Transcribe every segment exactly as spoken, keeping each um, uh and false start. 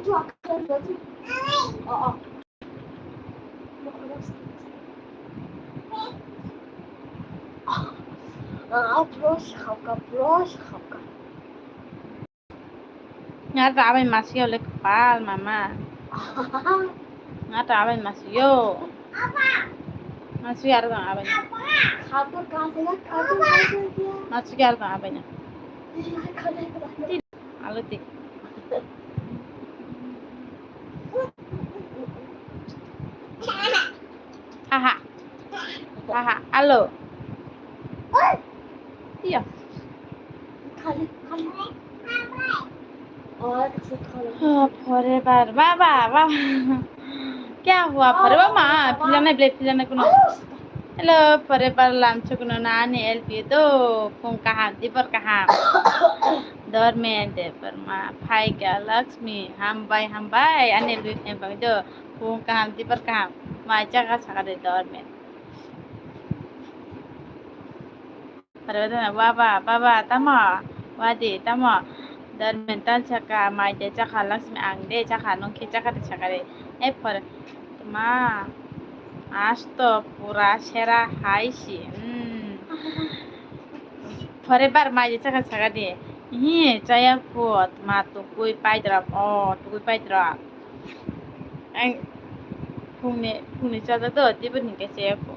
Ah, brush khaukha, brush khaukha. Nga ta abai masio le kpal mama. Nga ta abai masio. Masio ar ta abai. Masio ar ta abai na. Alo ti. Haha. Haha. Alo. Iya. Forever. Baba, baba. Kya hua? Forever ma. Philana ble, philana kuno. Hello, forever lamchukno nani L P do. Phung kaham, dibor kaham. Dormen Debbarma, phaikha Lakshmi, hambai, hambai, ani lui phaima bagwi do, phung kaham, dibor kaham, mai chakha sakha de Dormen. Parvati, baba, baba, tamo, wadi, tamo, Dormen tan chakha, mai de chakha, Lakshmi ang de chakha, nung khe chakha de sakha de, e phor, ma, asto pura sera hai si, hmm. Forever mai de chakha sakha de. Hi, chaya kho, ma tukui paidra, o, tukui paidra. Ang phungni, phungni chajak do, tibini ke chaya kho.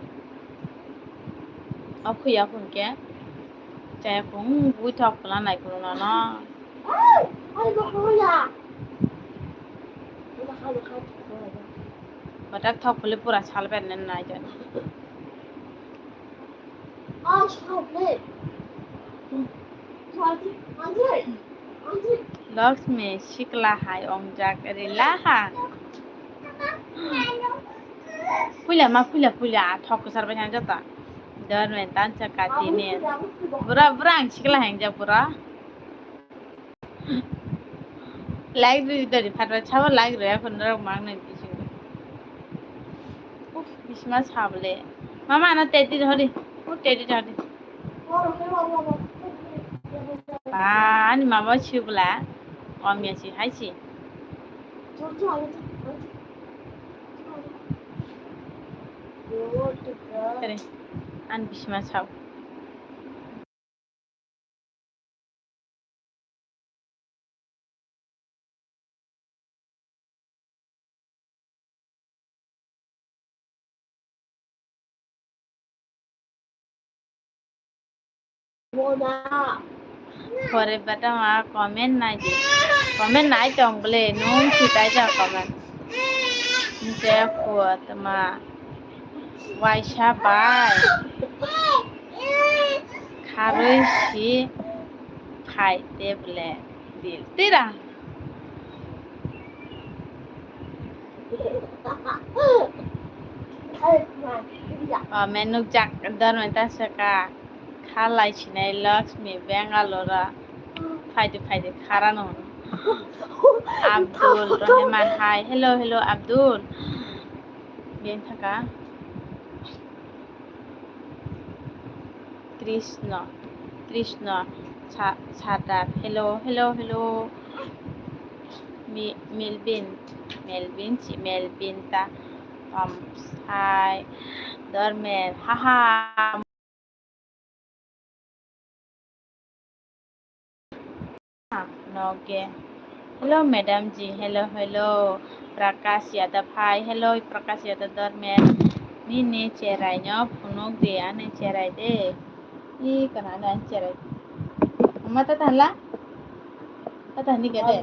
O khuya phung ke. Chaya kho, hmm, bui thok pula nai kho no no. Batak thok puli pura sal ben nen nai jan. Lakshmi sikla hai ongjak rila ha. Puila ma puila puila thok kwchar bai thang jota. Dormen tan chakha tini. Bura bura ang sikla hai ongjak bura. Like rwi dori phatwa chabo like rwi phone rok mang nai bisingo. Uf, bisma sabole. Mama ano teddy hori. O teddy hori. Ba, ani mama chibla. Om ya si hai si. Tere, an bisma sab. Pore bata ma comment nai di. Comment nai tong ble nung si tai ja comment. Nte kuat ma. Waisa bai kharwi si phai table dil tira. O, men nukjak dormenta saka khalai sinai Lakshmi Bangalore phai di phai di khara no. Abdul Rahman, hi, hello, hello, Abdul. Beng thaka. Krishna, Krishna, Sa-, Sadar, hello, hello, hello. Mi-, Melvin, Melvin, si Melvin ta, um, hi, Dormen, haha. Noge. Hello, madam ji. Hello, hello. Prakash Yadav. Hi. Hello, Prakash Yadav Dormen. Nini cherai no phunuk de, ani cherai de. I kana ani cherai. Mama tata hala? Tata ni gede.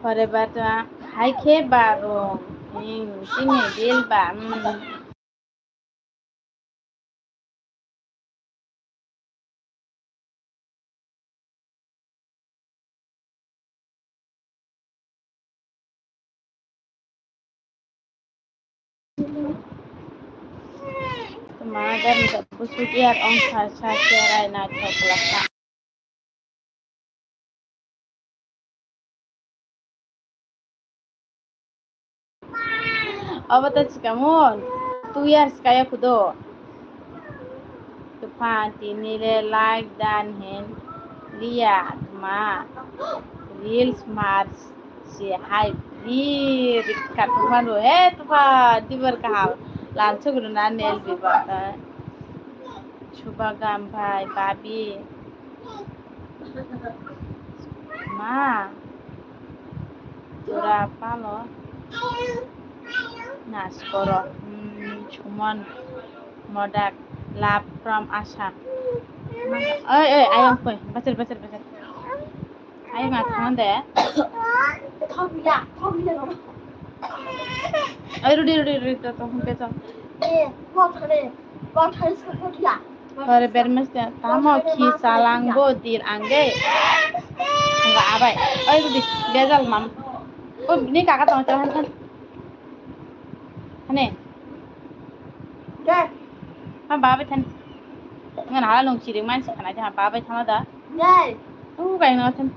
Pore ba ta hai khe ba rung. Hmm, chini bil ba, hmm. Tuma dan ka busuk ya ong sa sa serai na thok laka. Obo ta chikamun. Two years kaya kudo. Tuphan tini le like dan hin liya ma reels mar si hai ri rikha tuphan ro he tuphan dibar kaham lam chugru na nel bi bata. Subagam bhai babi. Ma. Tura palo. Naskoro. Hmm, Sumon. Modak. Love from Assam. Oi, oi, ayang koi. Bacar, bacar, bacar. Ayang atang de. Oi, rudi, rudi, rudi, to, to, hum ke to. Ore bermes de tamo khi salang bo dir angge. Nga abai. Oi, rudi, bezal mam. Oi, ni kaka tong tong han. Hane. Deh. Ha, babai than. Ngan hala nung chiring man si khana ha, babai thama da. Deh. Tu bai no than.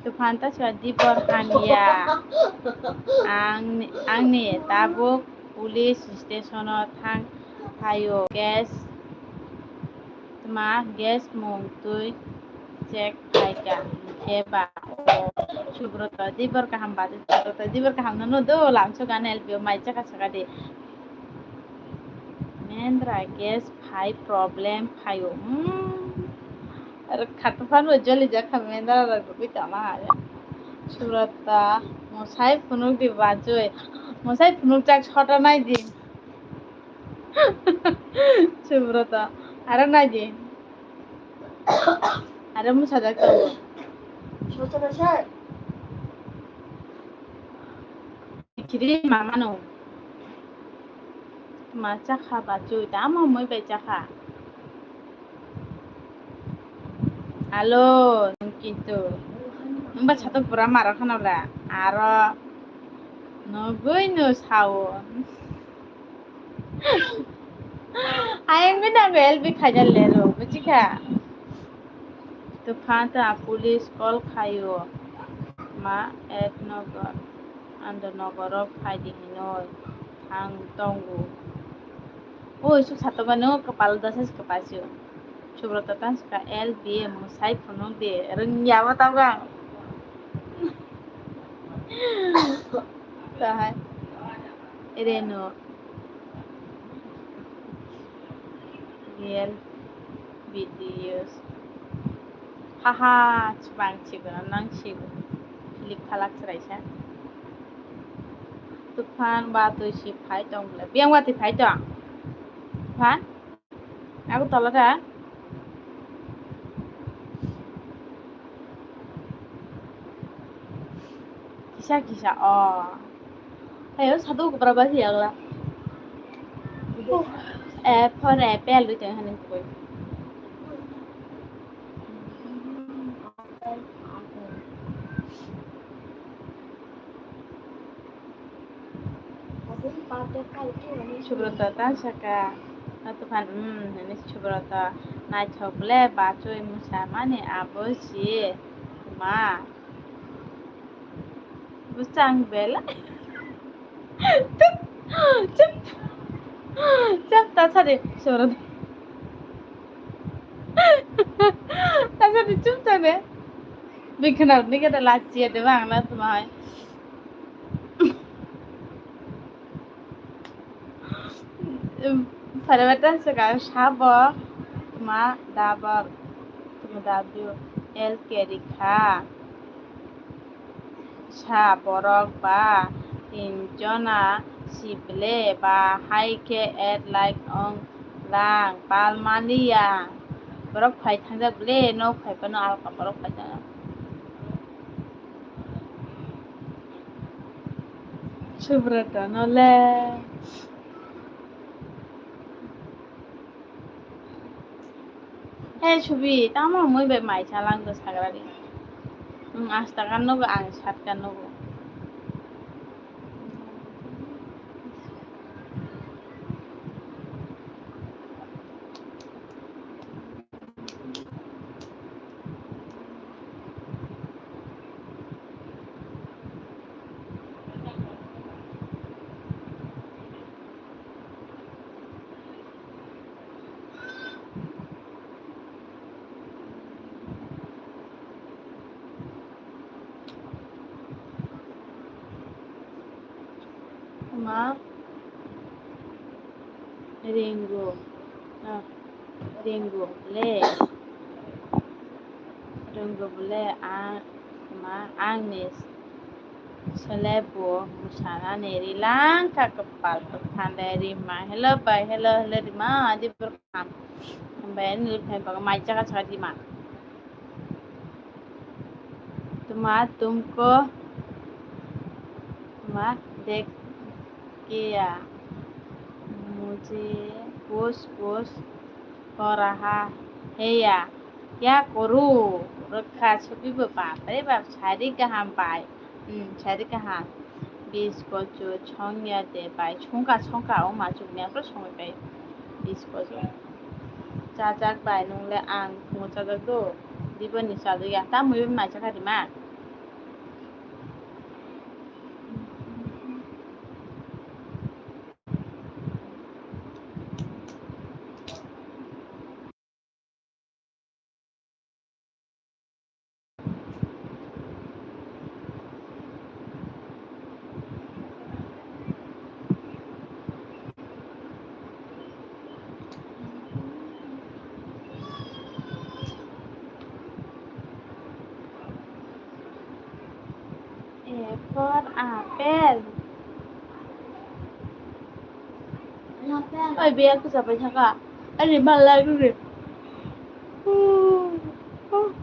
Tuphan ta chwa di bor hanya. Ang, ang ni tabuk police station o thang thaio. Gas. Tma gas mung twi check khaika hinkhe ba o Subroto dibor kaham bade Subroto dibor kaham no nudo lamsok ani L P O mai chakha saka di. Mendra gas phai problem phaio. Hmm. Ar khatu phan bo joli jakha Mendra rok gubui tama hai. Subrata mosai phunuk di bajoi. Mosai phunuk jak sota nai di. Subrata. Aro nai di. Aro musa jak tongo. Sota nai sai. Kiri mama no. Ma chakha ba chui tamo moi bai chakha. Alo, kintu. Nungba sato pura maro khana bla. Aro. Nogoi no sao. Ayang bina go L B khaja lero, buchikha. Tuphan ta police call khaio. Ma ek nogo. Ando nogoro phaidi hinoi thang tongo. Oi, suk sato ba no kapal dasa se kapasio. Subrata tan sika L B M musai phunuk de rwngya ba tabang. Tahai. Reno. Real videos. Haha, chwng sigo, nang sigo. Click khalak chwraisa. Tuphan ba twi si phai tong bwle. Biyang ba twi phai tong. Tuphan? Aku tola da? Kisa kisa, oh. Ayo, satu ke berapa sih ya, lah? Eh, phone, eh, pel itu yang hendak koi. Subrata ta saka, na tuphan, hmm, hini Subrata, naithok le bachoi musa mani abo si ma. Bwsang belai. Chup, chup, chup, ta sadi, Subrata. Ta sadi, chup sadi. Bikhanar ni kata lachiya de bang na tumai. Pharebata saka sabo tma dabor tma dabio L K rikha. Sa borok ba tin jona si ble ba hai khe at like ong lang pal maliya. Borok phai thangjak ble nok phai phano alka borok phai thangjak. Subrata no le. Hey Subi, tamo mui bai mai salang do sagrari. Ang ash taka nugo, ang sat ka nugo. Tma ringo, ah, ringo le, ringo le, ah, tma angni sele bo musanani rilangkha kwpal kwthang de rima. Hello bai, hello, hello rima, adi borok ham. Hambai ani riphaima bagwi mai chaka chaka rima. Tma tumko, tma dekh kiya, mujhe post post ho raha hai ya, kya karu, rwkha subibo bapre bap, sari kaham bai. Hmm, sari kaham. Biskochu chongya de bai. Songkha, songkha, o ma chukmia pro songwi bai. Biskochu. Chajak bai, nung le ang phungo chajak do. Diboni chajak ya. Tamwi bai mai chakha di ma. A for apple. Oi, biya kusa pai thaka. Ani malai ruri.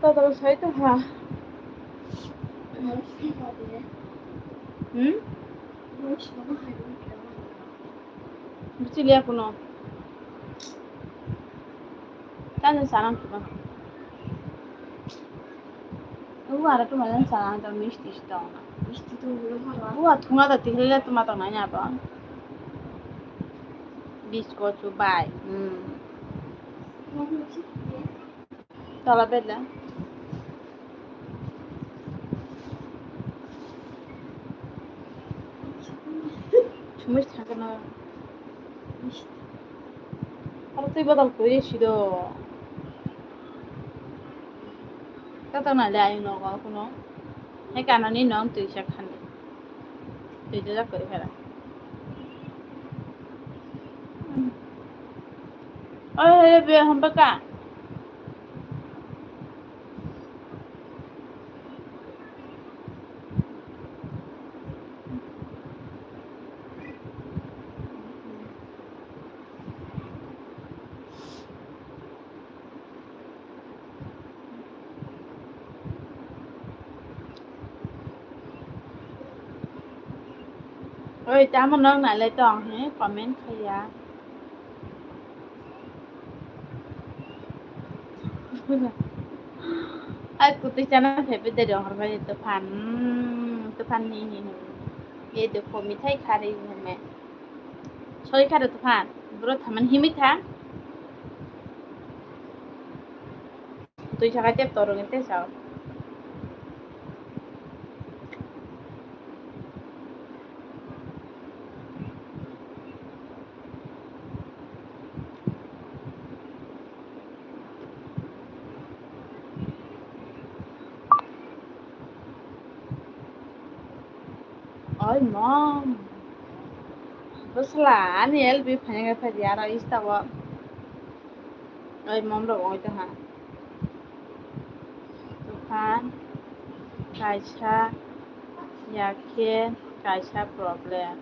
Tata sai to ha. Hmm? Buchiliya kuno. Tani sanang kuno. Uwa ara tuma jan sanang ta misti sto. Misti to uwa thunga ta tikhile tuma to nanya ba. Biskochu bai. Hmm. Tola bedla. Chumui thangkhe no. Aro twi bodol kwrwi sido. Tato nai le ayung nogo kuno. Hai kanani nong twi sak khani. Twi jajak kwrwi khara. Oi, be hamba ka. Oi, tamo nok nai le tong he, comment khaiya. Ai, kutui chana phaibai de rohor bai tophan. Hmm, tophan ni, ni, ni. Ye de khomi thai khari heme. Soi khare tophan. Bro thaman himi tha. Twi sakai tep toro nge te sao. Oi mom. Bwsla ani L B phainai phai di aro ista o. Oi mom rok oi tongha. Tophan kaisa ya khe kaisa problem.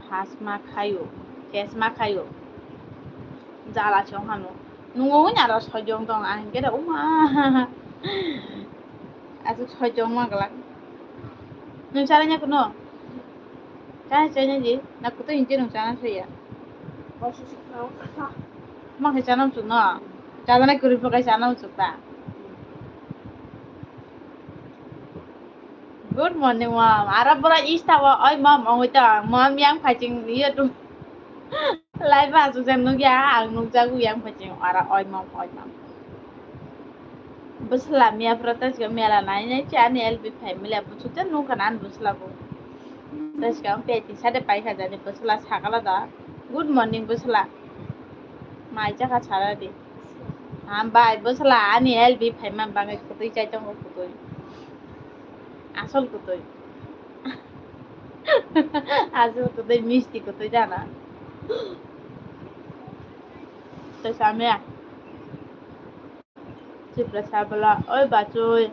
Hasma khayo, kesma khayo. Jala se wng hano. Nungo wngya aro sojong tong ang hingke da uma. Asuk sojong ma glak. Nung chara nya kuno? Chana chana ji, na kuto hinje nung chana suya. Ma khe chana chuk no. Chana na kuri pakai chana chuk ta. Good morning, mom. Aro bora ista wa, oi, mom, ongoi ta, mom, yang phaching, iya tu. Live asuk jan nukya, ang nukjago yang phaching, aro, oi, mom, oi, mom. Bwsla miya phra ta sika mela nai nai cha ani L B family, buchuk ta nukha na ani bwsla bo. Ta sika ang peti sade pai kha jani bwsla sakala da. Good morning, bwsla. Mai cha kha sara di. Hambai bwsla ani L B phaima bagwi kwtwi chai tongo kwtwi. Asol kwtwi. Asu kotoi misti kotoi jana. Tei samya. Tiprasa bwla, oi bachoi.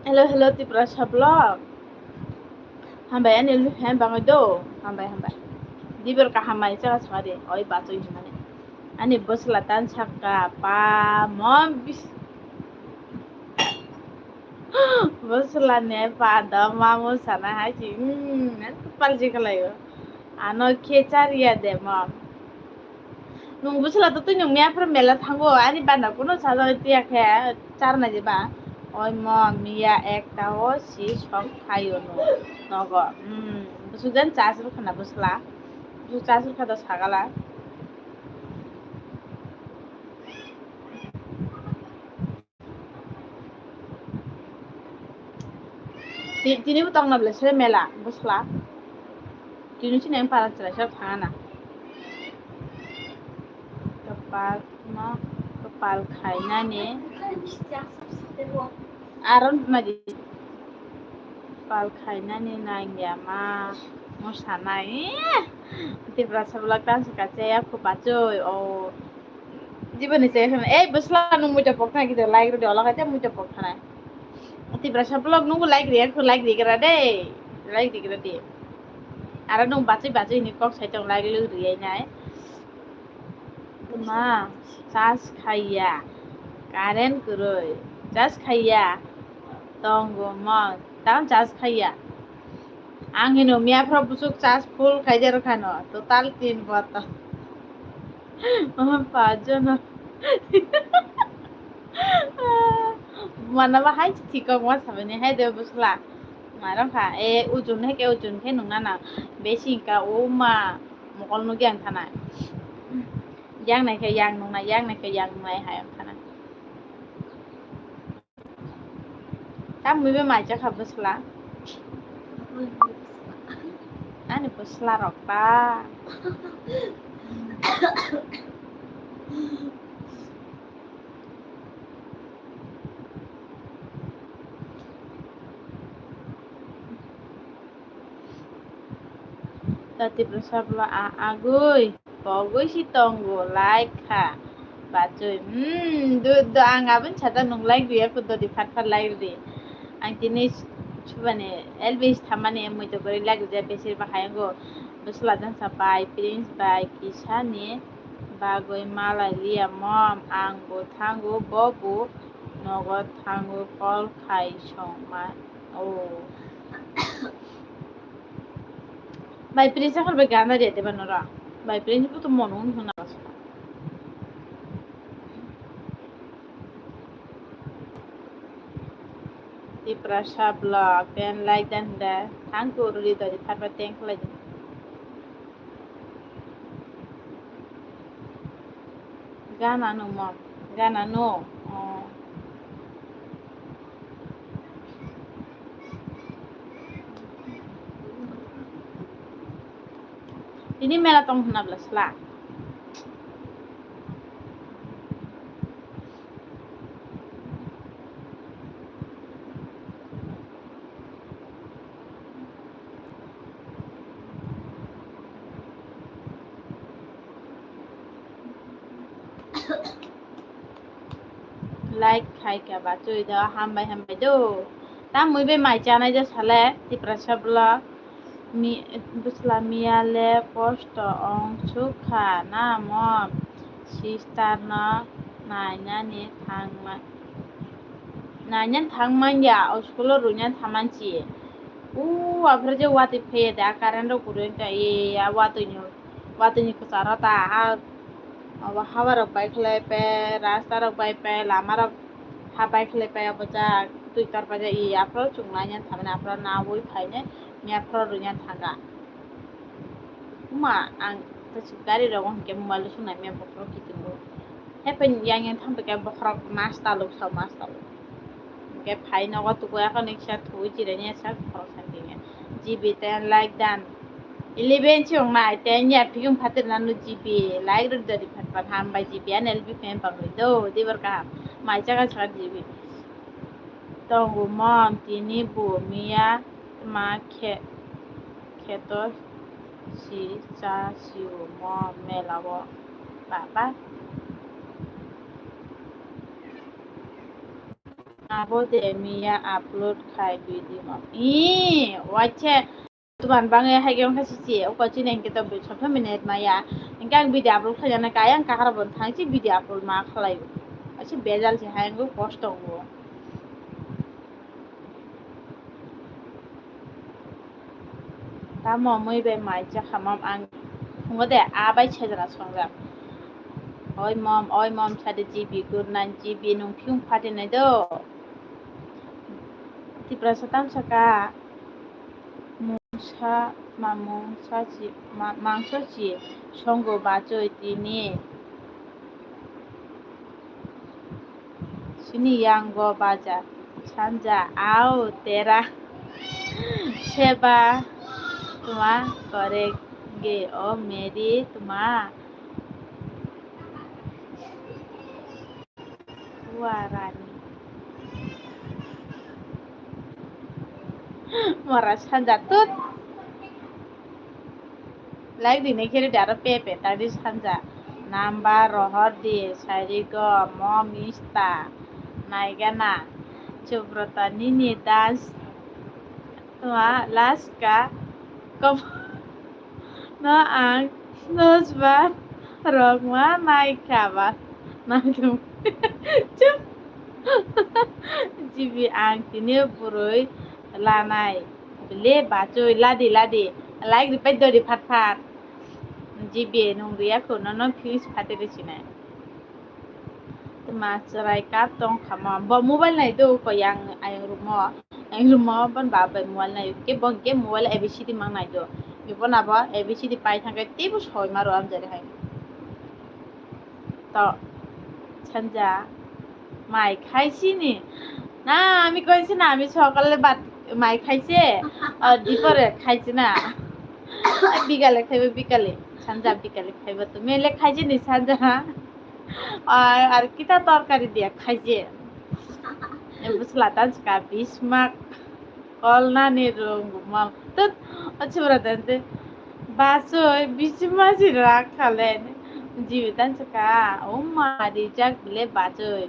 Hello, hello, Tiprasa vlog. Hambai, ani luphi hai bangwi do. Hambai, hambai. Dibor kaham mai chaka chaka de. Oi, bachoi hinmani. Ani bwsla tan saka, pa, mom, bis-, bwsla ne pa, do, mamu sana hai si. Hmm, palji kalayo. Ano khe chariya de, mom. Nung bwsla to twi nung miya phuru mela thango, ani bana kuno sajagwi tiya khe charna jeba. Oi mo miya ekta o si sok phaio no nogo. Hmm, bwswk jan chas rwkha na bwsla. Bwswk chas rwkha do sagala. Ti-, tini bo tongna bwle se mela bwsla. Tini chini ang para chwrai sa thangana. Kapal ma kapal khainani. Aron ma di. Kapal khainani nangya ma mosanai. Tiprasa vlog tan se kache ya khupachoi o. Jiboni se khana, "Ei, bwsla, nung muicha pok thana khe like rwdi, ola khaite muicha pok thana." Tiprasa vlog nungbo like rwya kho, like rwgra de, like rwgra de. Aro nung bachai bachai hwnwi kok sai tong, like lwk rwya nai. Ma, charge khaiya, current kwrwi, charge khaiya, tongo mo, tamo charge khaiya. Ang hino miya phoro bwswk charge full khaijak rwkha no, total tin bottle. Paanch jona. Mana ba hai thikok ma sabani hai de bwsla. Maro kha, e, ujun hai ke ujun khe nung nana. Besi ka o ma mokol nugya ang thana. Yang nai khe yang nung nai, yang nai khe yang nung nai hai ang thana. Tamni be mai chakha bwsla. Ani bwsla rok ta. Tati bwsabla a agwi pogwi si tongo, like kha. Bachoi, hmm, do, do, ang aboni sata nung like rwya kho, dodi phat phat like rwdi. Ang tini subani L B S thammani mui to gori like rwjak, besir bahai ango bwsla jang sa bai, prince bai, kisani bagwi malai liya mom, ang bo thango, bo bo nogo thango, call khai songma. Oh. Bai prince akhar bai gana de deba nora. Bai prince bu to mono hwn hwn na basa. Tiprasa vlog, ten like dan da. Thank you, Ruri Dodi, phat phat thank you. Gana no mo, gana no. Oh. Tini mela tong hwnna bwla sla. Like khai kha ba chui do, hambai hambai do. Tamwi be mai chanai do sale, Tiprasa vlog. Mi-, bwsla miya le kosto ong sukha na mo sister no nainani thangma, nainani thangmanya o school o rwina thamansi. U aphra je watwi phaiya da current rok kwrwi wngkha, e ya watwi ni, watwi ni kwcharo ta ha. Abo hawa rok bai khlai pe, rasta rok bai pe, lama rok ha bai khlai pe, abo jak twi tor pai jak, i aphro chwng nai nyan thamani aphro nawi phainai, mi aphro rwnya thanga. Uma ang tasi gari rogo hinkhe mobile o sunai maya bokhorok kitingo. Hepeng yang yang thang paikha bokhorok mas taluk sao mas taluk. Hingke phai nogo tuku, ako ni kisa thuwi chireni sak khorok sakdinge. G B ten like dan. Eleven si ong nai, ten ya phiyung phatir nanu G B like rwk dadi phat phat, hambai G B an L B fan pangwi do, dibar kaham. Mai chaka chaka G B. Tongo mom, tini bo miya ma khe, kheto si cha si o mom mela o baba. Abo de miya upload khai video. Ih, wache tuban bangwi hai khe wngkha sisi, uko chini hwnkhe to sob somoi net maya. Hwnkhe ang video upload khaijana kaya ang kahar bo thang si video upload ma khlai. Asi bejal se hai wngkha kosto wngkha. Tamo mui bai mai cha khamam ang phungo de a bai chajana songjak. Oi mom, oi mom sade G B good night G B nung phiyung phatinai do. Tiprasa tamsaka mungsa mamung sachi ma-, mangso chi songo bachoi tini. Sini yango baja sanja au tera seba tuma korege o meri tuma warani mora sanja tut. Like rinai khe rwdi aro pepe tadi sanja. Number rohor di, sairigo, mo mista, naigana, Subrata nini dance, tuma laska, kom, no ang, snusba, rokma, naikha ba, naikha. Chup. G B ang tini bwrwi lanai. Bile bachoi ladi ladi. Like ripai dori phat phat. G B nung riya kho nono fuse phatiri sinai. Tuma chwrai cup tong khamo. Bo mobile nai do ko yang ayang rumo. Ayang rumo bon ba bai mobile nai. Ke bon ke mobile A B C D mang nai do. Ibo na bo A B C D pai thangke teibo soi maro amjari hai. To sanja mai khaisini. Na, আমি কইছি না, আমি সকালে ভাত, মাই খাইছে, আর দুপুরে খাইছে না। আর বিকালে খাইবে, বিকালে। Sanja bikale khaiba to mele khaijini sanja. Ar, ar kita torkari dia khaije. Busla tanska bismak. Kolnani rung mam. Tut, achibra tante. Basoi, bisima si rak khalen. Jibi tanska. O ma, rijak bile basoi.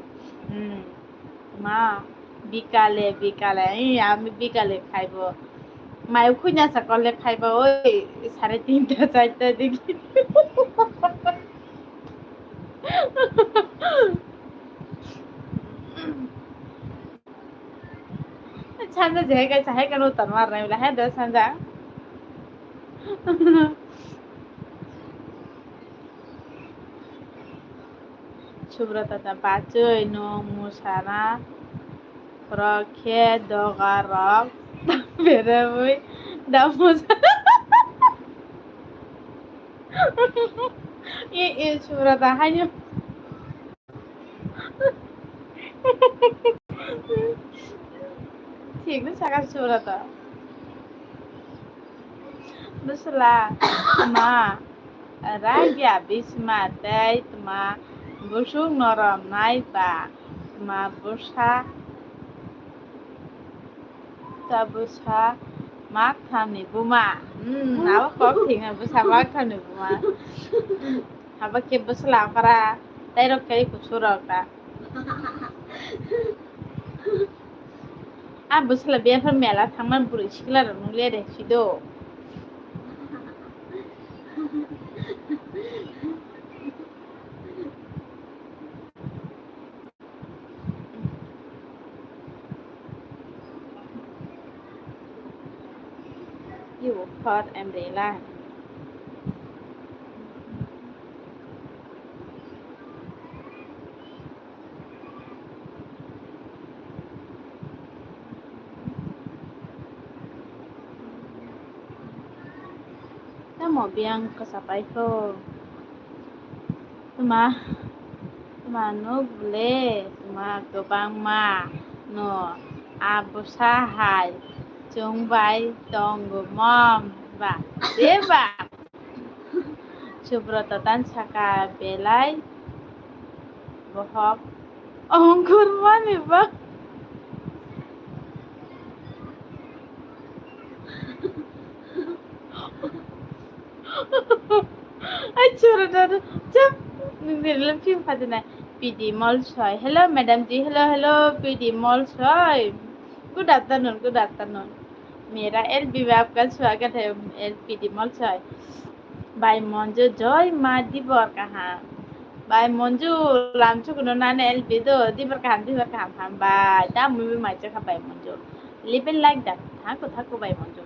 Hmm. Ma, bikale, bikale. Ei, ami bikale khaibo. Mai khuina sakole khaibo. Oi, sare tinta, charta digi. Sanja jehai kaisa hai kano tan mar nai bla hai da sanja. Subrata ta bachoi nung musana rok khe doga rok berabui da musa. E, e, Subrata haino. Thik no saka Subrata. Bwsla, tma, raida bisma tei tma, busuk norom nai ba, tma, bwsa, ta bwsa, mak thamni buma. Hmm, abo kok thik no, bwsa mak thamni buma. Haba khe bwsla aphara, tei rok khe kuchuk rok ta. A bwsla biyaphar mela thangma bwrwi sikla rok nukliya de sido. Ibu khor emrela. Tamo biyang kwchapai kho. Tma, tma nuk le, tma kwbangma. no, abosa hai chwng bai tongo mom ba, de ba? Subrata tan saka belai bohok ongkhormani ba. Ai, chwra da, da, chap. Nwng ni rwlwng phim kha dinai. P D Molsoi. Hello, madam ji. Hello, hello, P D Molsoi. Good afternoon, good afternoon. Mera L B mein aapka swagat hai, L P D Molsoi. Bai Monju, joy ma dibor kaham. Bai Monju, lamchukno nana L B do, dibor kaham, dibor kaham, ham bai. Da mui mui mai chakha bai Monju. Living like that. Thaku, thaku bai Monju.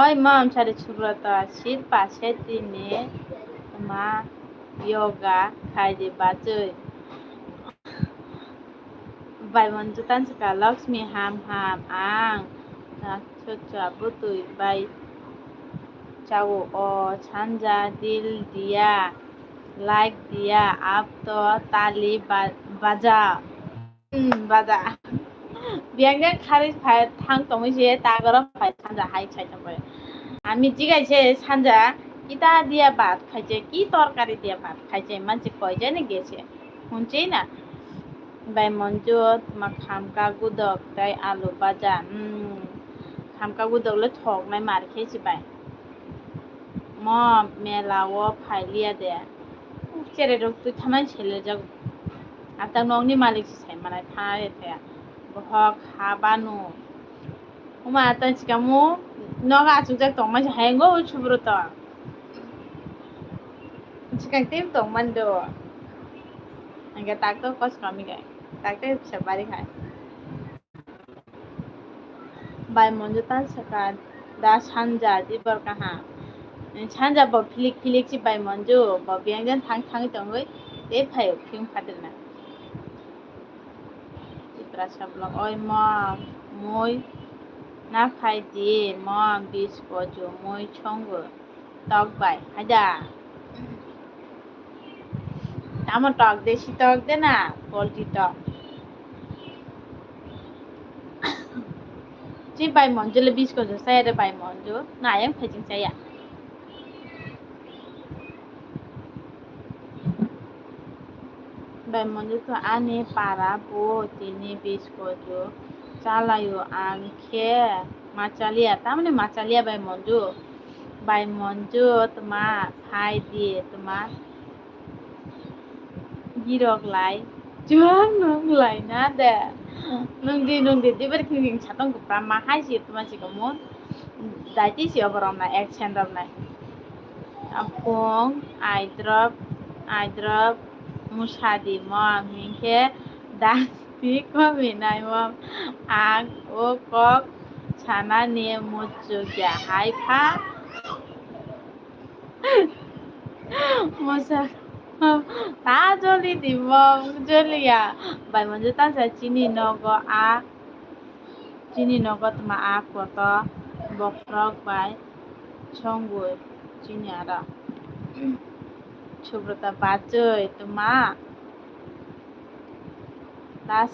Oi, mom, sari Subrata, sit pa se tini ma yoga khai di bachoi. Bai Monju tan saka, Lakshmi ham ham ang. Chwchwa bwtwi bai chao o sanja dil diya, like diya, ab to tali ba-, baja. Hmm, baja. Biyang jang khari phai thang tongwi se tagoro phai sanja hai sai tongbai. Ami jigai se sanja kita diya bhat khai se, ki torkari diya bhat khai se, mansi koi jani gese. Hunchi na. Bai Monju, tma khamka gudok tei alu baja. Hmm. Khamka gudok le thoknai mar khe si bai. Mo mela o phai liya de. Chere rok twi thanai sele jak. Ata nokni malik si sai manai thanai de. Bohok ha banu. Uma ata chikamu nogo achuk jak tongma si hai ngo Subrata. Chikang tim tong mando. Angke tak to kos kami kai. Tak to bisa bari hai. Bai Monju tan saka da sanja di bor kaha. Sanja bo philik philik si bai Monju bo biyang jan thang thang tongwi tei phai phim khatirna. Tiprasa vlog, oi mom, mui na phai di mom, bisko ju mui chongo tok bai, haida. Tamo tok de, si tok de na, poultry tok. Si bai Monju le bisko ju saya de bai Monju, na yang phai jing saya. Bai Monju to ani para bo tini bisko ju chalayo ang khe machalia, tamni machalia bai Monju. Bai Monju tma phai di tma girok lai chuang nung lai na de. Nung di nung di dibar khing khing chatong kupra ma hai si tma si komun. Daiti si oborom na action rom na. Apung, aidrop, aidrop, musa di mom, hinkhe dasti komi nai mom, ang o kok sana ni muchuk ya hai pha. Musa, ta joli di mom, joli ya. Bai Monju ta sa chini nogo a. Chini nogo tma a koto bokhorok bai chongwi chini aro. Subrata bachoi tma das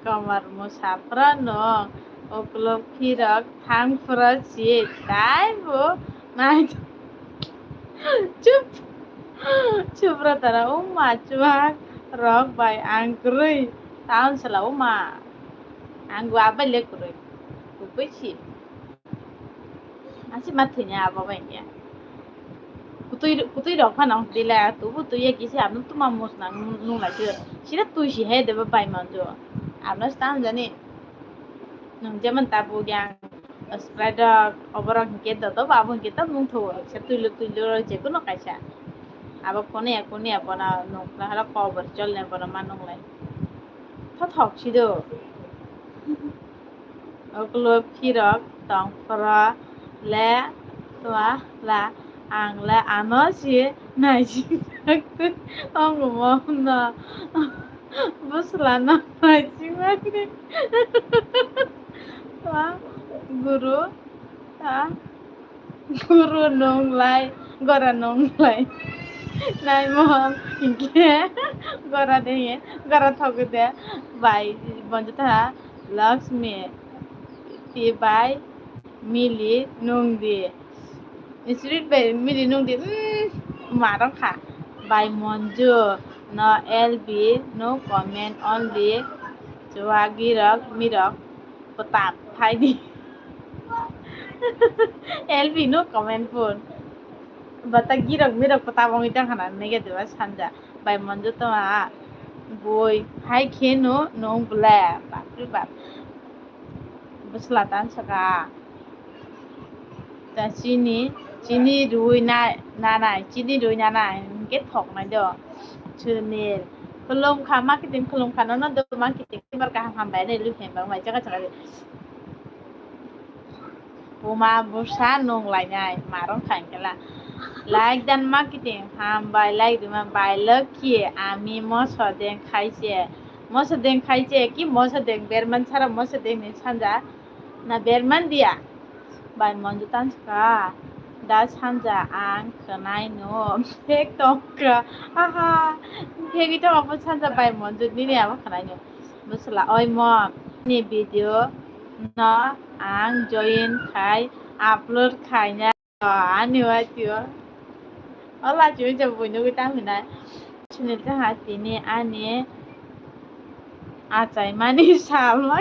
kamar musa phra no uklok phirok thang phra si tai bo nai. Chup. Subrata ra uma chuak rok bai ang kwrwi town sala uma. Ang gua bai le kwrwi. Kubui si. Asi ma thini abo bai ya. Kutui, kutui rok phano dila tubu tui ya kisi abno tuma mus nang nung lai khe. Sida tui si he deba bai manjo. Abno stam jani. Nung jeman tabu yang Sprite rok, oborok hinkhe dodo abo hinkhe tok nung thugo. Kisa tuilo tuilo rok jekono kaisa. Abo koniya koniya bono nung khlai horo kobor cholne bono ma nung lai. Thothok sido. Oklo phirok tong phoro le twa la ang le ano si naisi. Ongmo no. Bwsla no. Chimari. Ta guru. Ta guru nunglai. Gora nunglai. Naimon. Hinkhe. Gora de. Gora thogo de. Bai. Bonjo ta. Lakshmi. Ti bai. Mili nung di. Street bai mili nung di. Mm, marong kha. Bai Monju, no L B, no comment only. Chua girok mirok potap phai di. L B no comment pun. Bata girok mirok potap ongwi tang khana nege deba sanja. Bai Monju toma boi hai khe no nung bwle. Bapre bap. Bwsla tan saka. Ta chini, chini rwi na, nanai, chini rwi nanai, hinkhe thoknai do. Sunil, khulum kha, ma kiting khulum kha, nono do ma kiting, bar kaham hambai nai, luphem bang bai, chaka chaka. Buma bwsa nung lainai, marong kha hinkhe la. Like dan ma kiting, hambai, like rima, bai lokhi, ami moso deng khaise, moso deng khaise, ki moso deng berman sara moso deng ni sanja. Na berman dia. Bai Monju tan saka. Da sanja ang khwnai no. Bek tongkha. Aha. Bek ito abo sanja bai Monju nini abo khwnai no. Bwsla oi mo. Ni video no ang join khai upload khaina. Ani wa tio. Ola tio je buino kita mina. Sunil ta ha tini ani achai mani salma.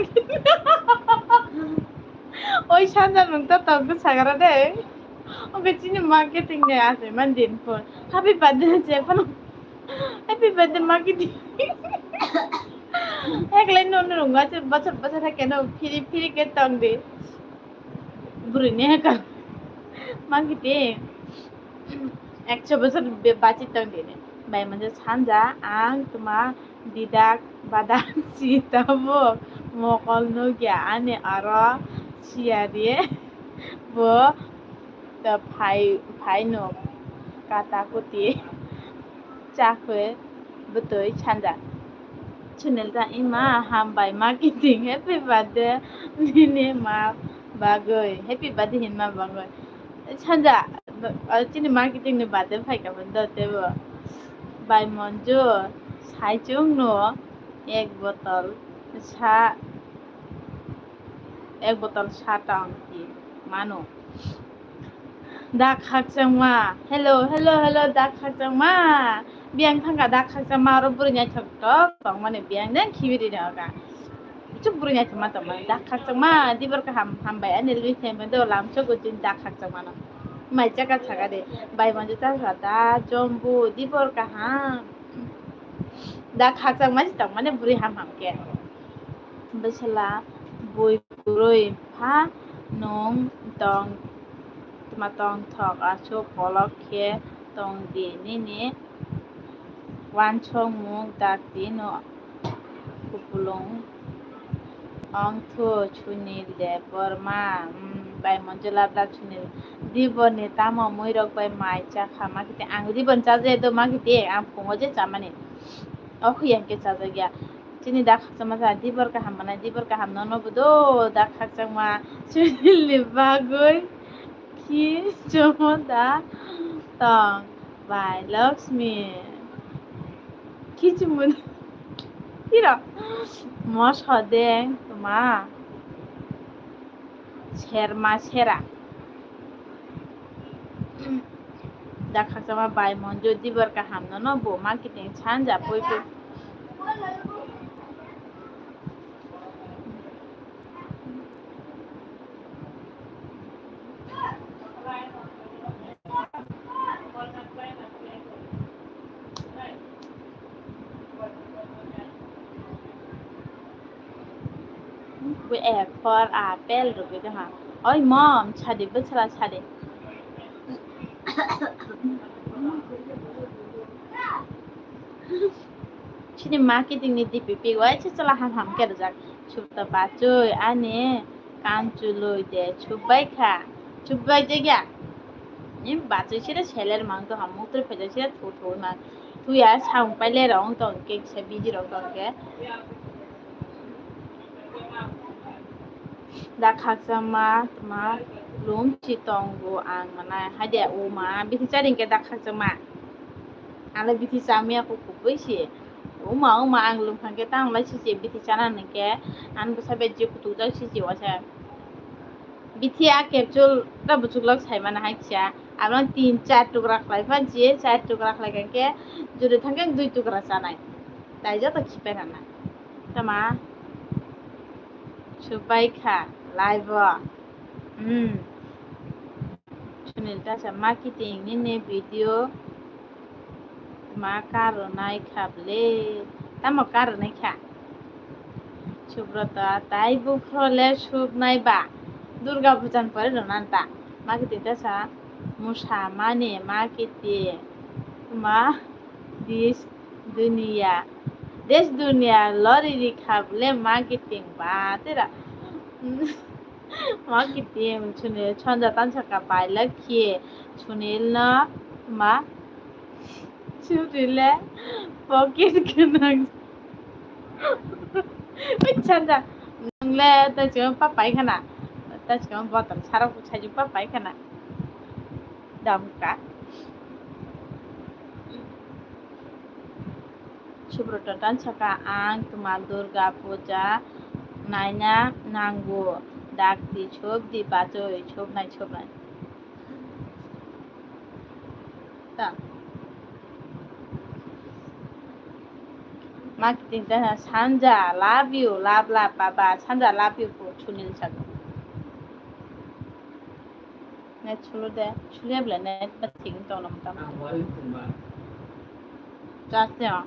Oi sanja nung ta tong sagra de. Oke chini marketing de achai man din phone. Happy birthday je phone. Happy birthday marketing. Ek line no nung ache bachar bachar ha keno phiri phiri ke tong de. Bwrwi ni heka. Mangkiti. Ekso bosor be-, bachi tong dini. Bai manja sanja ang tuma didak badak si tabuk mokol nugya ani aro siyari bo ta phai, phai nuk kata kuti. Chakhe bwtwi sanja. Sunil ta ima hambai ma kiting happy birthday nini ma bagwi. Happy birthday hinma bagwi. Sanja, chini ma kiting ni birthday phaikha do tebo. Bai Monju, saichung no ek botol sa, ek botol sa tang ki mano. Da khakchangma. Hello, hello, hello, da khakchangma. Biyang thangka da khakchangma, oro bwrwi naithok tok tongmani biyang den khibiri ni oga. Chuk bwrwi naithok ma tongmani da khakchangma, dibor kaham hambai ani lwi thembe do lamchok gojin da khakchangma no. Mai chaka chaka de, bai manju ta sa da jombu, dibor kaham. Da khakchangma si tongmani bwrwi ham ham khe. Bwsla bui kwrwi pha nwng tong, tma tongthok aswk kolok khe tong di nini wansokmung dakti no kupulung ongthu Sunil Debbarma, hmm, bai monjula bla Sunil Debbarma ni tamo muirok bai mai chakha ma kiti ang Debbarma chajakya do ma kiti ang phungo je chamani o khuya hwnkhe chajakya. Chini da khakchangma sa dibor kaham manai, dibor kaham nono bo do da khakchangma Sunil ni bagwi khi chomo da tong bai Lakshmi. Khi chomo tiro moso deng toma. Serma sera. Da khakchangma bai monjo dibor kaham nono bo ma kiting sanja pui pui. Bo apple, apple rwgwi tongkha. Oi mom, sadi bwsala sadi. Chini ma kitingni D P P waisa chwla ham ham khe rwjak. Subta bachwi ani kam chului de subbai kha. Subbai jagya. Ni bachwi sire seler mang to ham muktrwi phaijak sire thu thu mang. Tuya samung paile rok wng tong khe kisa busy rok tong khe. Da khakchangma tma lum si tongo ang mana haide uma bithi chari khe da khakchangma. Ang le bithi chamya kho kubui si. Uma uma ang lum khan khe tang lai si si bithi chana nang khe. Ang bwsa be je kutuk jak si si wasa. Bithi a capsule ta buchuk lok sai mana hai kisa. Abo tin char tukra khlai phan si char tukra khlai khan khe jodi thang khe dui tukra chanai. Tai joto khipai rana. Tama. Subai kha live o. Hmm. Sunil ta sa marketing ni ne video ma karwnai kha ble. Tamo karwnai kha. Subrata tai buphro le suknai ba. Durga pujan pore rwnan ta. Marketing ta sa musa mani marketing ma dis duniya. Des duniya lori ri kha ble marketing ba tera. Marketing Sunil chonja tan saka bai lakhi Sunil no ma Sunil le pocket gwnang. Oi chonja nang le ta chikon pa pai khana ta chikon botom sarok sai pa pai khana damka. Subrata tan saka ang tuma Durga puja naina nango. Dakti sobdi bachoi sobnai sobnai. Ta. Marketing ta sanja love you love love baba sanja love you po Sunil saka. Net sulu de, sulu ya bela net ba thik tong nam tam. Just ya.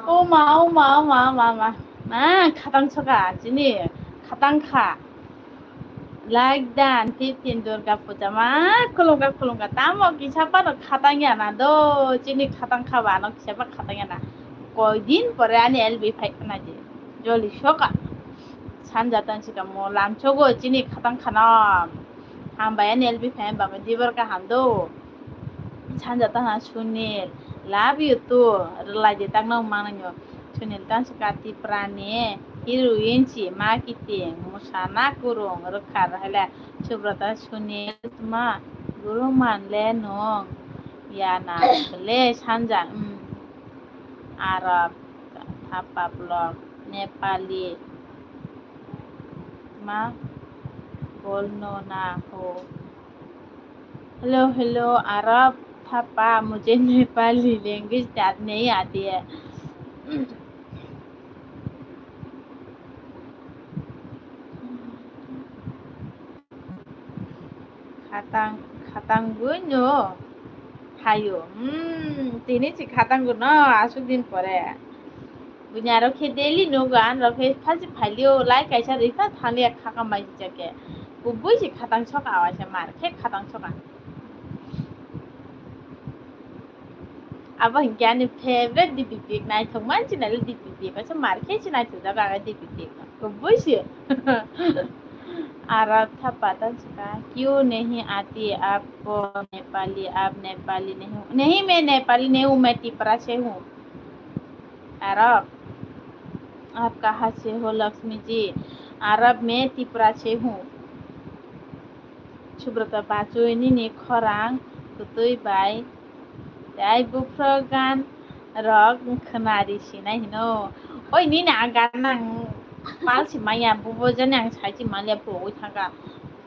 Oma, oma, oma, oma, oma. Ma, khatang soka, chini, khatang kha. Like dan, fifteen Durga Puja ma, khulungkha, khulungkha. Tamo kisa pa no khatang ya na do, chini khatang kha ba no kisa pa khatang ya na. Koi din pore ani L B phai khna di. Joli soka. Sanja tan sika mo lamchogo chini khatang khana. Hambai ani L B phai ba dibar ka hando. Sanja tan Sunil. Love you too. Rwlai di tak no mananyo. Sunil tan sika Tipra ni heroine si marketing musana kurung rwkha rwhaile Subrata Sunil tma guru manle nung ya na le sanja, mm, Arab, Thapa blog, Nepali ma bolno na ho. Hello, hello, Arab, Thapa, mujhe Nepali language yaad nahi aati hai. Khatang, khatang bui no hayo. Hmm, tini si khatang bui no asuk din pore. Buini aro khe daily nugo, an rok khe phaji phailio, lai kaisa rwi pha thanglia khaka mai jake. Kubui si khatang soka awaisa mar khe khatang soka. Abo hinkhe ani favorite D P pic, naithok man sinai le D P pic, asa mar khe si naithok jago ang D P pic no. Kubui si. Arab Thapa tan sika, "Kyun nahi aati aapko Nepali, aap Nepali nahi ho." "Nahi, main Nepali nahi hu, main Tipra se hu." Arab, "Aap kahan se ho, Lakshmi ji?" "Arab, main Tipra se hu." Subrata bachoi nini khorang kwtwi bai tei buphro gan rok khwnari sinai hino. Oi nini a gan ang pal si maya bubo jani ang sai si maliya bubo oi thangka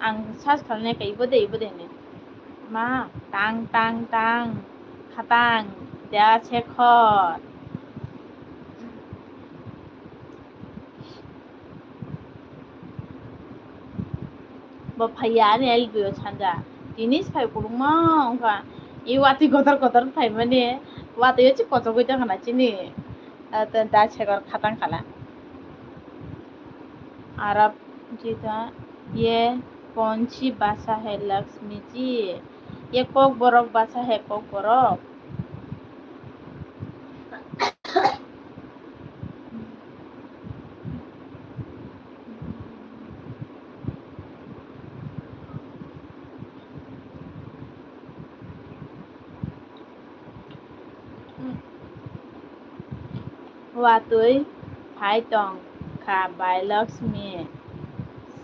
ang sas khalne ka ibo de ibo de ne ma tang tang tang khatang da se khor. Bo phaiya ani L B o sanja. Tini phai kulungma wngkha. I watwi kotor kotor phaimani. Watwi o chi kochogwi tongkha na chini. Ah, ta, ta sekor khatang khala. Arab jita, "Ye kaun si bhasha hai Lakshmi ji? Ye Kokborok bhasha hai, Kokborok?" Watwi phai tong kha bai Lakshmi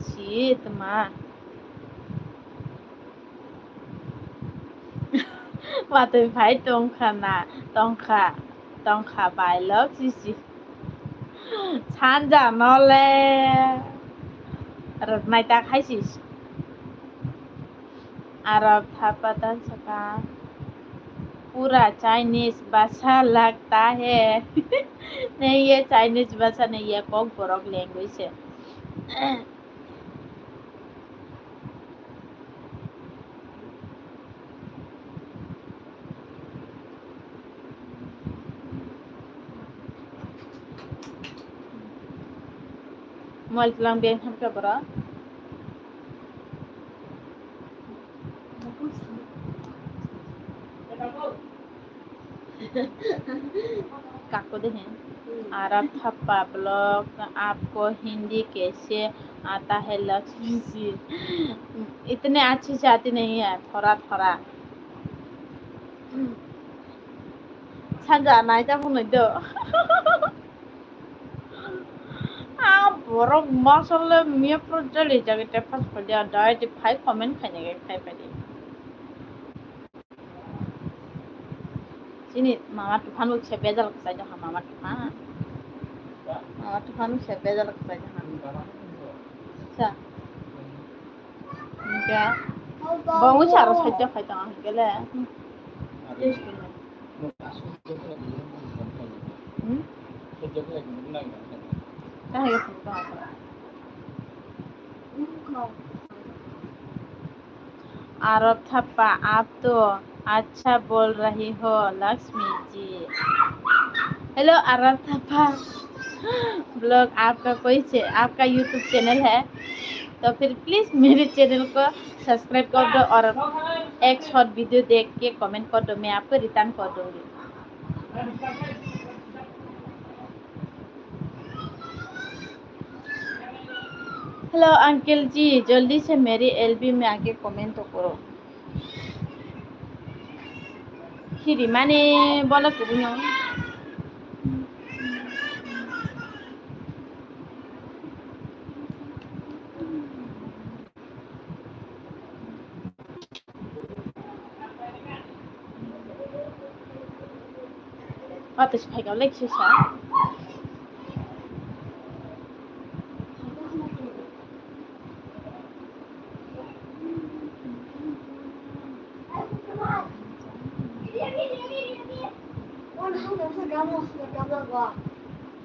si tma. Watwi phai tong kha na, tong kha, tong kha bai Lakshmi si. Sanja no le rwknai ta khai si. Arab thapa dan saka pura Chinese bhasha lagta hai. Nahi ye Chinese bhasha nahi ye Kokborok language hai. Mobile tlang beng thamkha borok. Kako de hain. Arab thapa vlog, aapko Hindi kaise aata hai Lakshmi ji? Itne achhi se aati nahi hai, thora thora. Sanja nai ta phunui do. Ah, borok masole miya pro jali jagi te phas phai dia dai di phai comment khaina ge khai phai di. Chini mama tuphan bo kisa bejal kwchai tongkha, mama tuphan. Mama tuphan bo kisa bejal kwchai tongkha. Sa. Hingke bo wngsa aro side o khai tong hingke le. Hmm? Kahai phunuk tong. Arab thapa, aap to अच्छा बोल रही हो लक्ष्मी जी। Hello अरब थप्पा, vlog आपका कोई चे-, आपका YouTube channel है तो फिर please मेरे channel को subscribe कर दो और एक short video देख के comment कर दो, मैं आपको return कर दूंगी। Hello अंकल जी, जल्दी से मेरी एलबी में आके कमेंट तो करो। Hiri mane bola kubui no. Ato si phaikha lek sisa.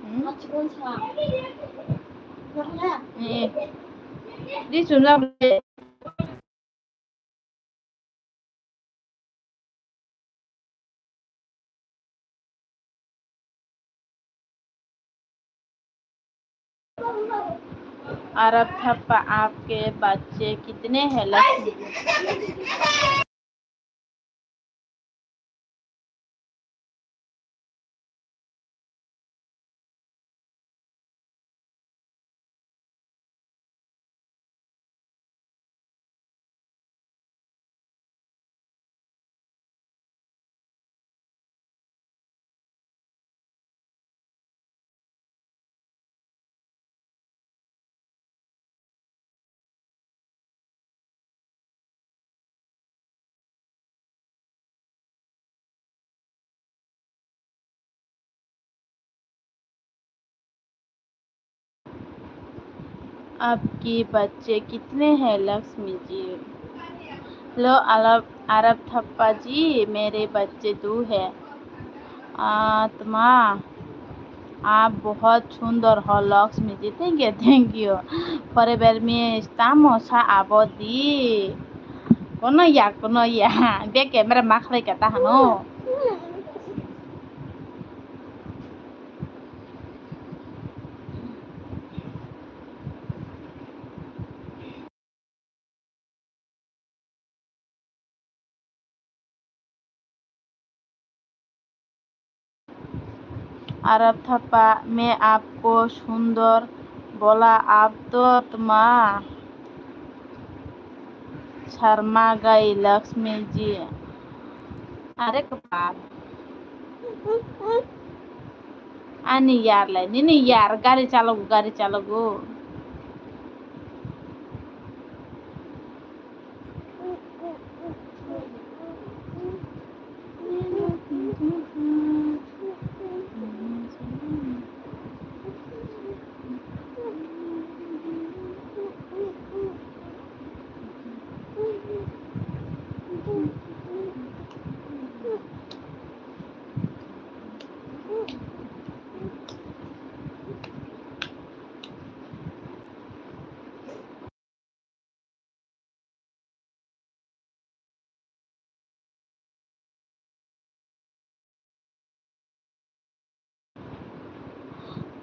Hmm? Eh. Di sunjak. अरब थप्पा आपके बच्चे कितने हैं लक्ष्मी जी? आपके बच्चे कितने हैं लक्ष्मी जी? हेलो अरब, अरब थप्पा जी, मेरे बच्चे दो हैं। आत्मा, आप बहुत सुंदर हो लक्ष्मी ji. Thank you, thank you। Forever miss, tamo sa abo di. Kono ya, kono ya. Be camera mak rai kata hano. अरब थप्पा, मैं आपको सुंदर बोला, आप तो आत्मा शर्मा गई लक्ष्मी जी। अरे कपाल। Ani yar le, nini yar gari chalogo, gari chalogo.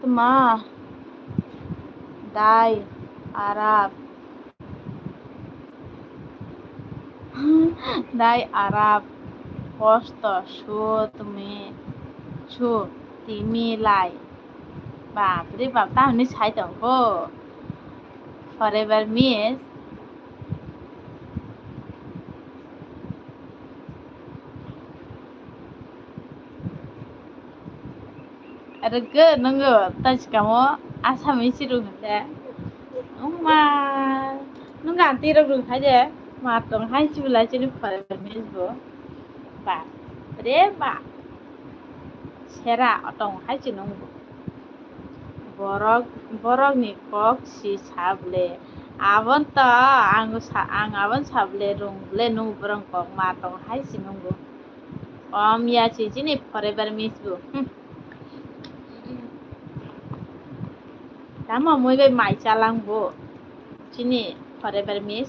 Tma dai arap, dai arap kosto su tmi su timi lai. Bapre bap, ta hwnwi sai tongkho. Forever miss. Rwgwi nwngo taiskamo Assamese rwng hwnkhe. Wngma, nwng ang twi rok rwng khai de. Ma tong hai chwla chini forever miss bo. Ba, re ba. Sera tong hai chini nwngo. Borok, borokni kok si sa ble. Abon to ang sa, ang abon sa ble rung ble nung borok kok ma tong hai si nungo. Kom ya si chini forever miss bo. Hmm. Tamo mui bai mai chalang bo. Chini forever miss.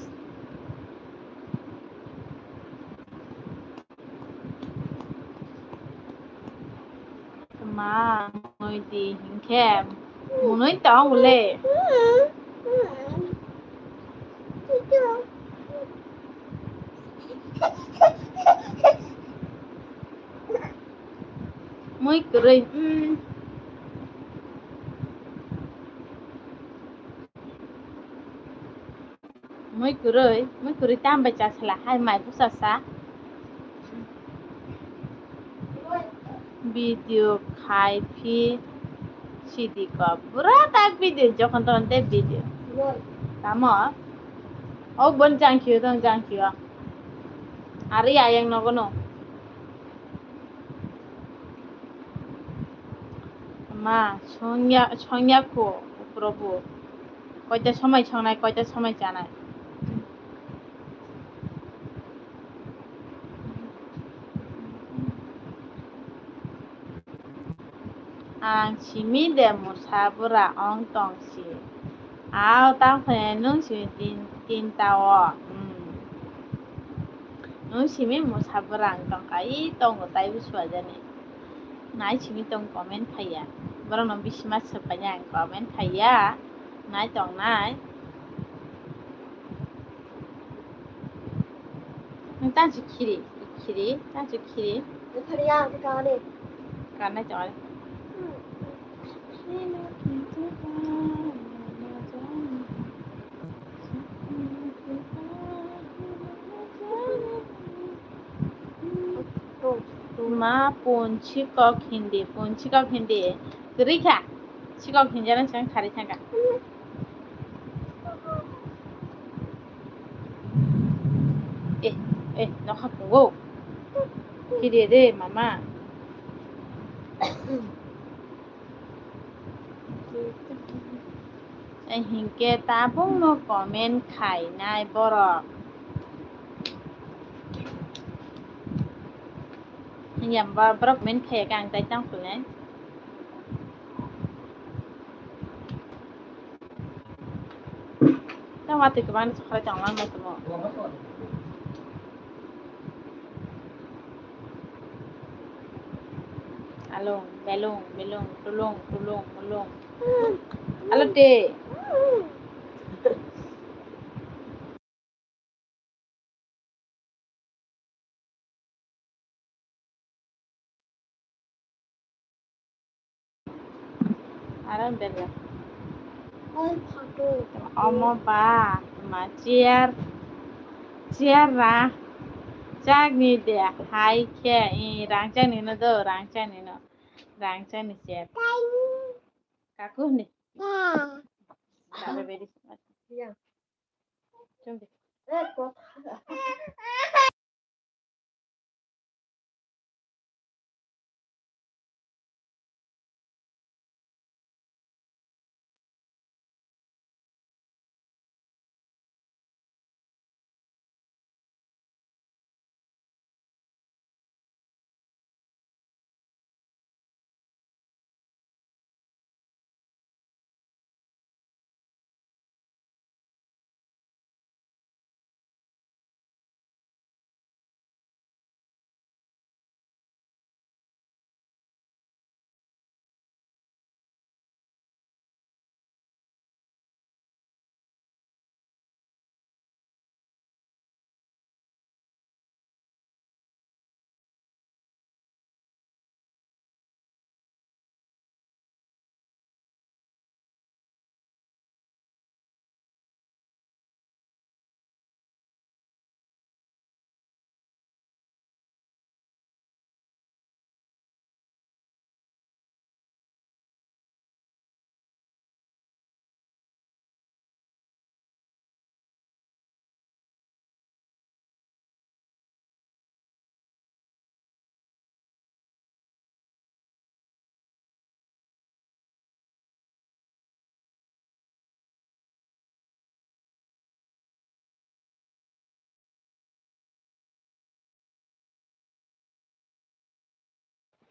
Ma, mui di hinkhe, munui tong le. Mui kwrwi, mm. Mui kwrwi, mui kwrwi tam bai chasla hai mai busa sa. Video khai phi sidi ko. Bura tak video jokhon ton te video. Tamo. O bon jang khiyo, ton jang khiyo. Ari ayang nogo no. Ma, songya, songya ko, Prabhu. Koita somoi songnai, koita somoi chanai. Ang simi de musa bura ong tong si. Ao tang phai nung simi tin, tin ta o. Hmm. Nung simi musa bura ang tong kai tongo tai bu suajani. Nai simi tong comment khaiya. Borok no bisi ma swk paina ang comment khaiya. Nai tong nai. Nang tang si khiri, khiri, tang si khiri. Nang thari ya, ang kani. Kanai tong ari. Ma pun sikok hindi, pun sikok hindi. Kwrwi kha. Sikok hindi jana sang khari thangka. Eh, eh, nokha pungo. Kiri de, mama. Hinkhe tabukno comment khainai borok. Yang ba borok comment khaiya khe ang tai tang phunai. Tang watwi kwbangni chokrai tonglang bai tongmo. Along, belong, belong, tulong, tulong, mulong. Alo de. Aro bele. Omo ba ma chair, chair ra, chakni de hai khe, i rang chakni no do, rang chakni no. Rang chani chet. Kaku ni. Babe beri. Chum di.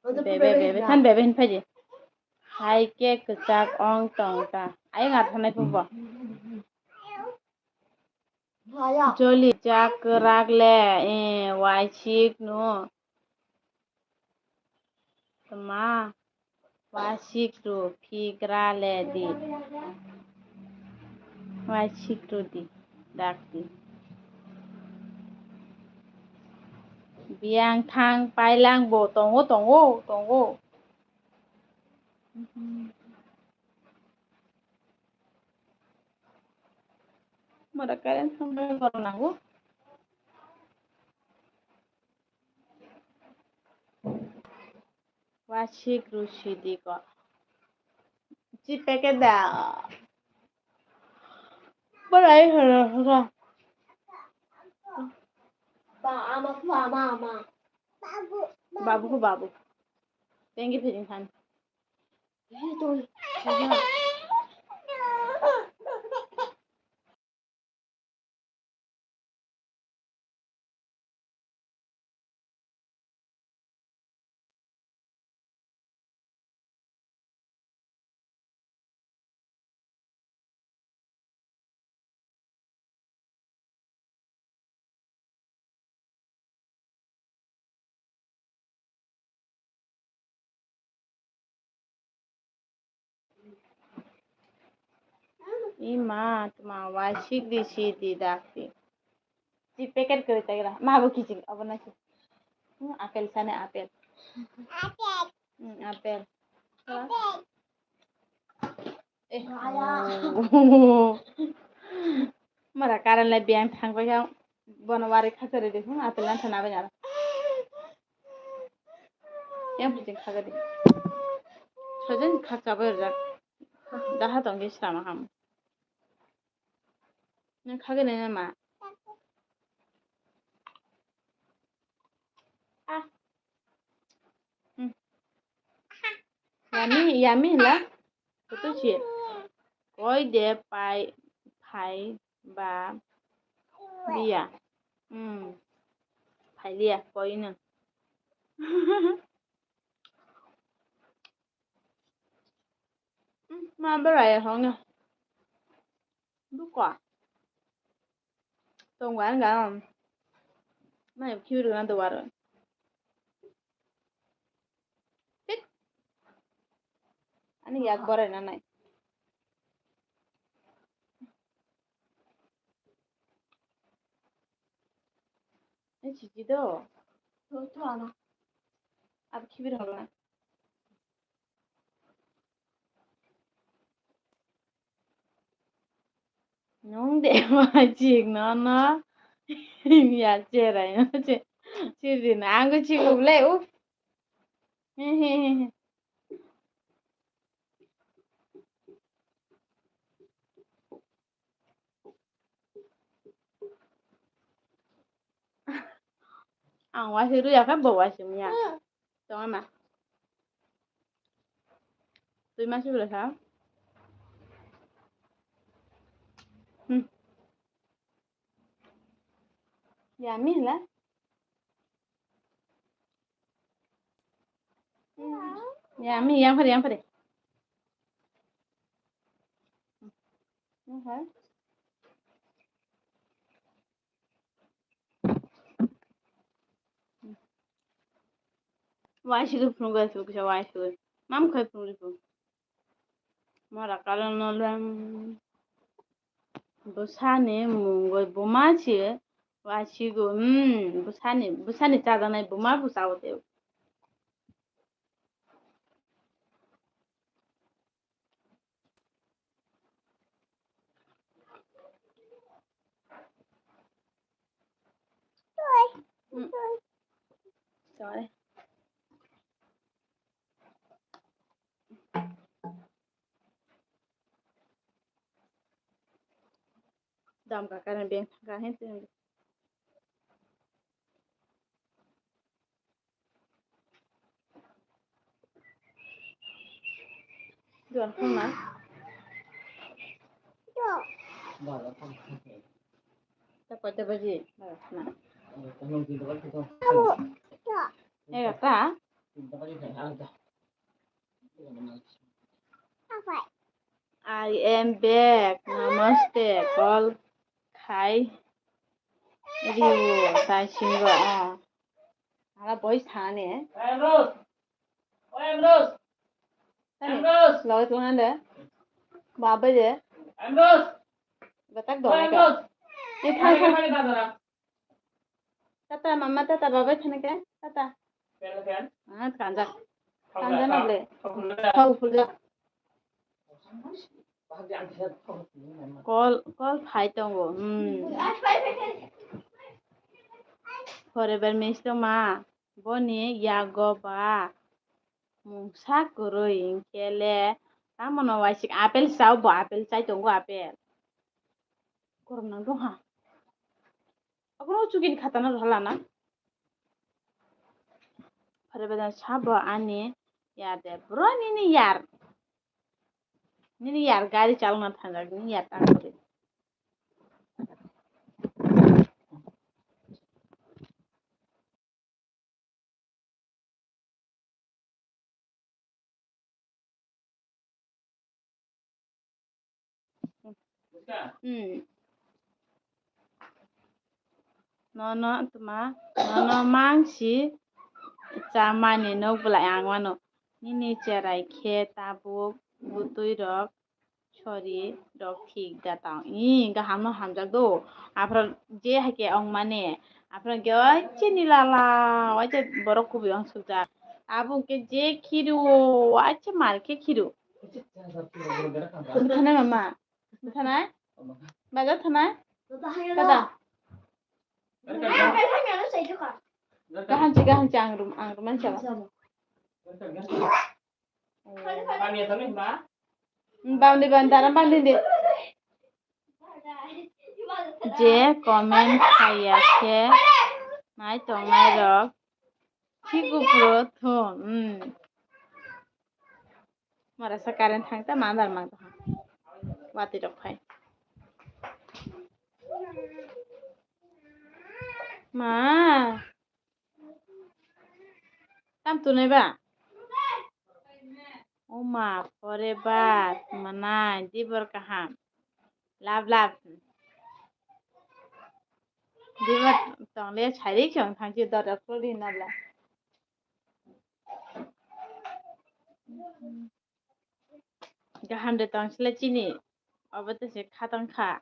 Bebe, bebe, than bebe hin phaidi. Hai ke kwchak ong tong ta. Ayang athanai pubo. Joli chak kwrak le, eh, waisik no. Tma, waisik ru phigra le di. Waisik ru di, dak di. Biyang thang pailang bo tongo, tongo, tongo. Mora current thangwi borok nango. Waisik ru sidi ko. Chi packet da. Borai horo horo. Ba, ama, ama, ama. Babu ko babu. Thank you, Pidin Khan. Ima, tma, waisik di, sidi, dakti. Si packet kwrwi taigra. Ma bo kiching, abo na si. Hmm, apple sani apple. Hmm, apple. Eh. Mara current lai biyang thangbai kha. Bono wari khakchari de. Hmm, apple na thana bai nara. Yang puting khakchari. Sojen khakchabai rwjak. Daha tongwi srama ham. Nang khagwi nai ma? Ah. Hmm. Yummy, yummy hla. Kutu si. Koi de pai, phai ba liya. Hmm. Phai liya, koi no. Hmm, ma berai hong ya. Duka. Tong wan ga. Mai khiu ru na do waro. Tik. Ani yak borai na nai. Ni chichi do. Ro tu ana. Ab khibir holo na. Nung de ma chik no no. Ya cherai no che. Chiri na ang ko chik le u. He he he he. Ang waising rw ya khe bo waising ya. Tong ma. Twi ma sibole kha. Hmm. Yummy la. Yummy, yang pare, yang pare. Okay. Waising phunuk bai phunuk kisa waising. Mam khai phunuk phunuk. Mora karon no lem. Bwsani mungwi buma se waisigo. Hmm, bwsani, bwsani chajaknai buma bwsa o tei. Dam ka karen beng thangka hen teng. Duan khuna. Ta koi ta baji? Baga khuna. Ega ta? I am back. Namaste. Call khai rio tai singo. Oh. Ala boy sane. Emros. O Emros. Tani. Emros. Loge tong ande. Babai de. Emros. Batak do. Emros. Ni thang thang. Tata, mama, tata, babai thani ke, tata. Ah, kanjak. Kanjak na ble. Thau phulja. Call, call phai tongo. Hmm. Forever miss to ma. Boni yago ba. Mungsa kwrwi hinkhe le. Tamo no waisik apple sao bo apple chai tongo apple. Korom nang dong ha. Obono chukini khatana rwlana. Phare bedan sabo ani yar de. Bro nini yar. Nini yar gari chalna thangjak, nini yar ta kore. Hmm. Nono tma, nono mangsi chamani nok belai ang wano. Nini cherai khe tabuk butui rok. Sorry, rok thik da tong. Ih, gaham no hamjak do. Aphra je hai khe ong mane. Aphra khe oi che nilala, oi che borok kubui ong sujak. Abo khe je khiru, oi che mar khe khiru. Bwthanai mama. Bwthanai? Bajar thanai? Dada. Gahanchi, gahanchi, ang rum, ang rum mancha. Bandi, bandi, dara bandi de. Je comment khaiya khe nai tongnai rok. Khiku pro thun. Hmm. Mara sa current thang ta mandar mang ta. Wati rok phai. Ma. Tam tunai ba? Oma, forever, manai, dibor kaham. Love, love. Dibor tongle chari chong thang chi dor dor kuli na la. Gaham de tong sile chini. Obo to se khatang kha.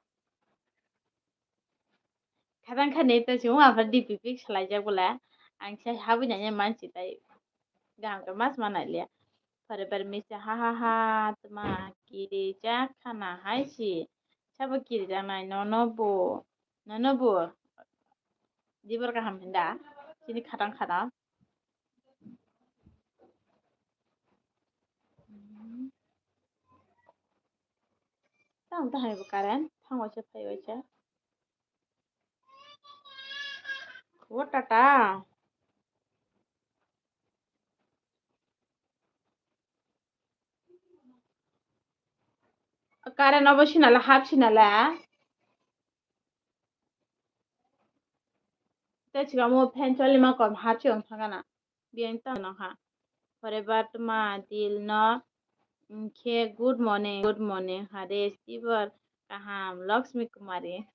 Khatang kha ni to se wng aphar D P pic salaijak bole. Ang se habwi nanya mansi tai. Gaham khe mas ma nai liya. Pore pore misa ha ha ha tma kiri jak khana hai si. Sabo kiri jak nai nono bo. Nono bo. Dibor kaham hinda. Chini khatang khatang. Tang tahai bo current, thang waisa phai waisa. O tata. Current obo sinala, hap sinala. Tei chikamo fan cholima kom hap se wng thangana. Biyang tamo ha. Forever tma dil no, mm, khe good morning, good morning, Harish, tibor kaham, Lakshmi Kumari.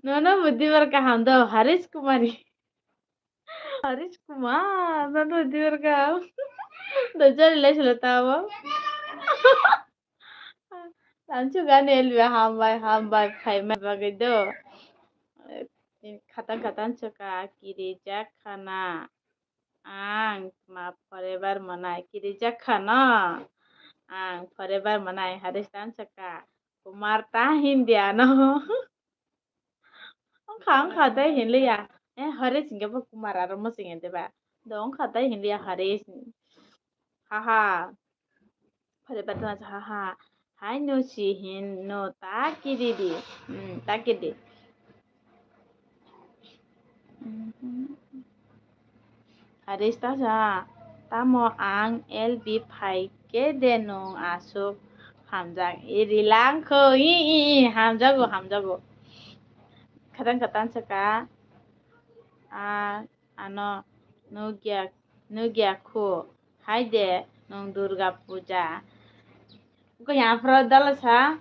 Nono bo tibor kaham do, Harish Kumari. Harish Kumar, nono bo tibor kaham. Do jari lai silo tabo. Tamsukani Elbi hambai, hambai phaima bagwi do. Khatang khatang chwka kirijak khana. Ang tma forever mwnai kirijak khano. Ang forever mwnai Harish tamsukha. Kumar ta Hindiano. Wngkha, wngkha tei hinliya. Eh, Harish hinkhe bo Kumar aro mwswk hinwi ba. Do wngkha tei hinliya Harish. Haha. Phare batana sa, haha. Hai no si hin no ta kiri di. Hmm, ta kiri di. Harish ta sa, tamo ang L B phai khe de nwng aswk hamjak. I rilang kho, i, i, i, hamjago, hamjago. Khatang khatang saka, a, ano nugya, nugya kho. Hai de, nwng Durga Puja. Kaya aphro dala sa,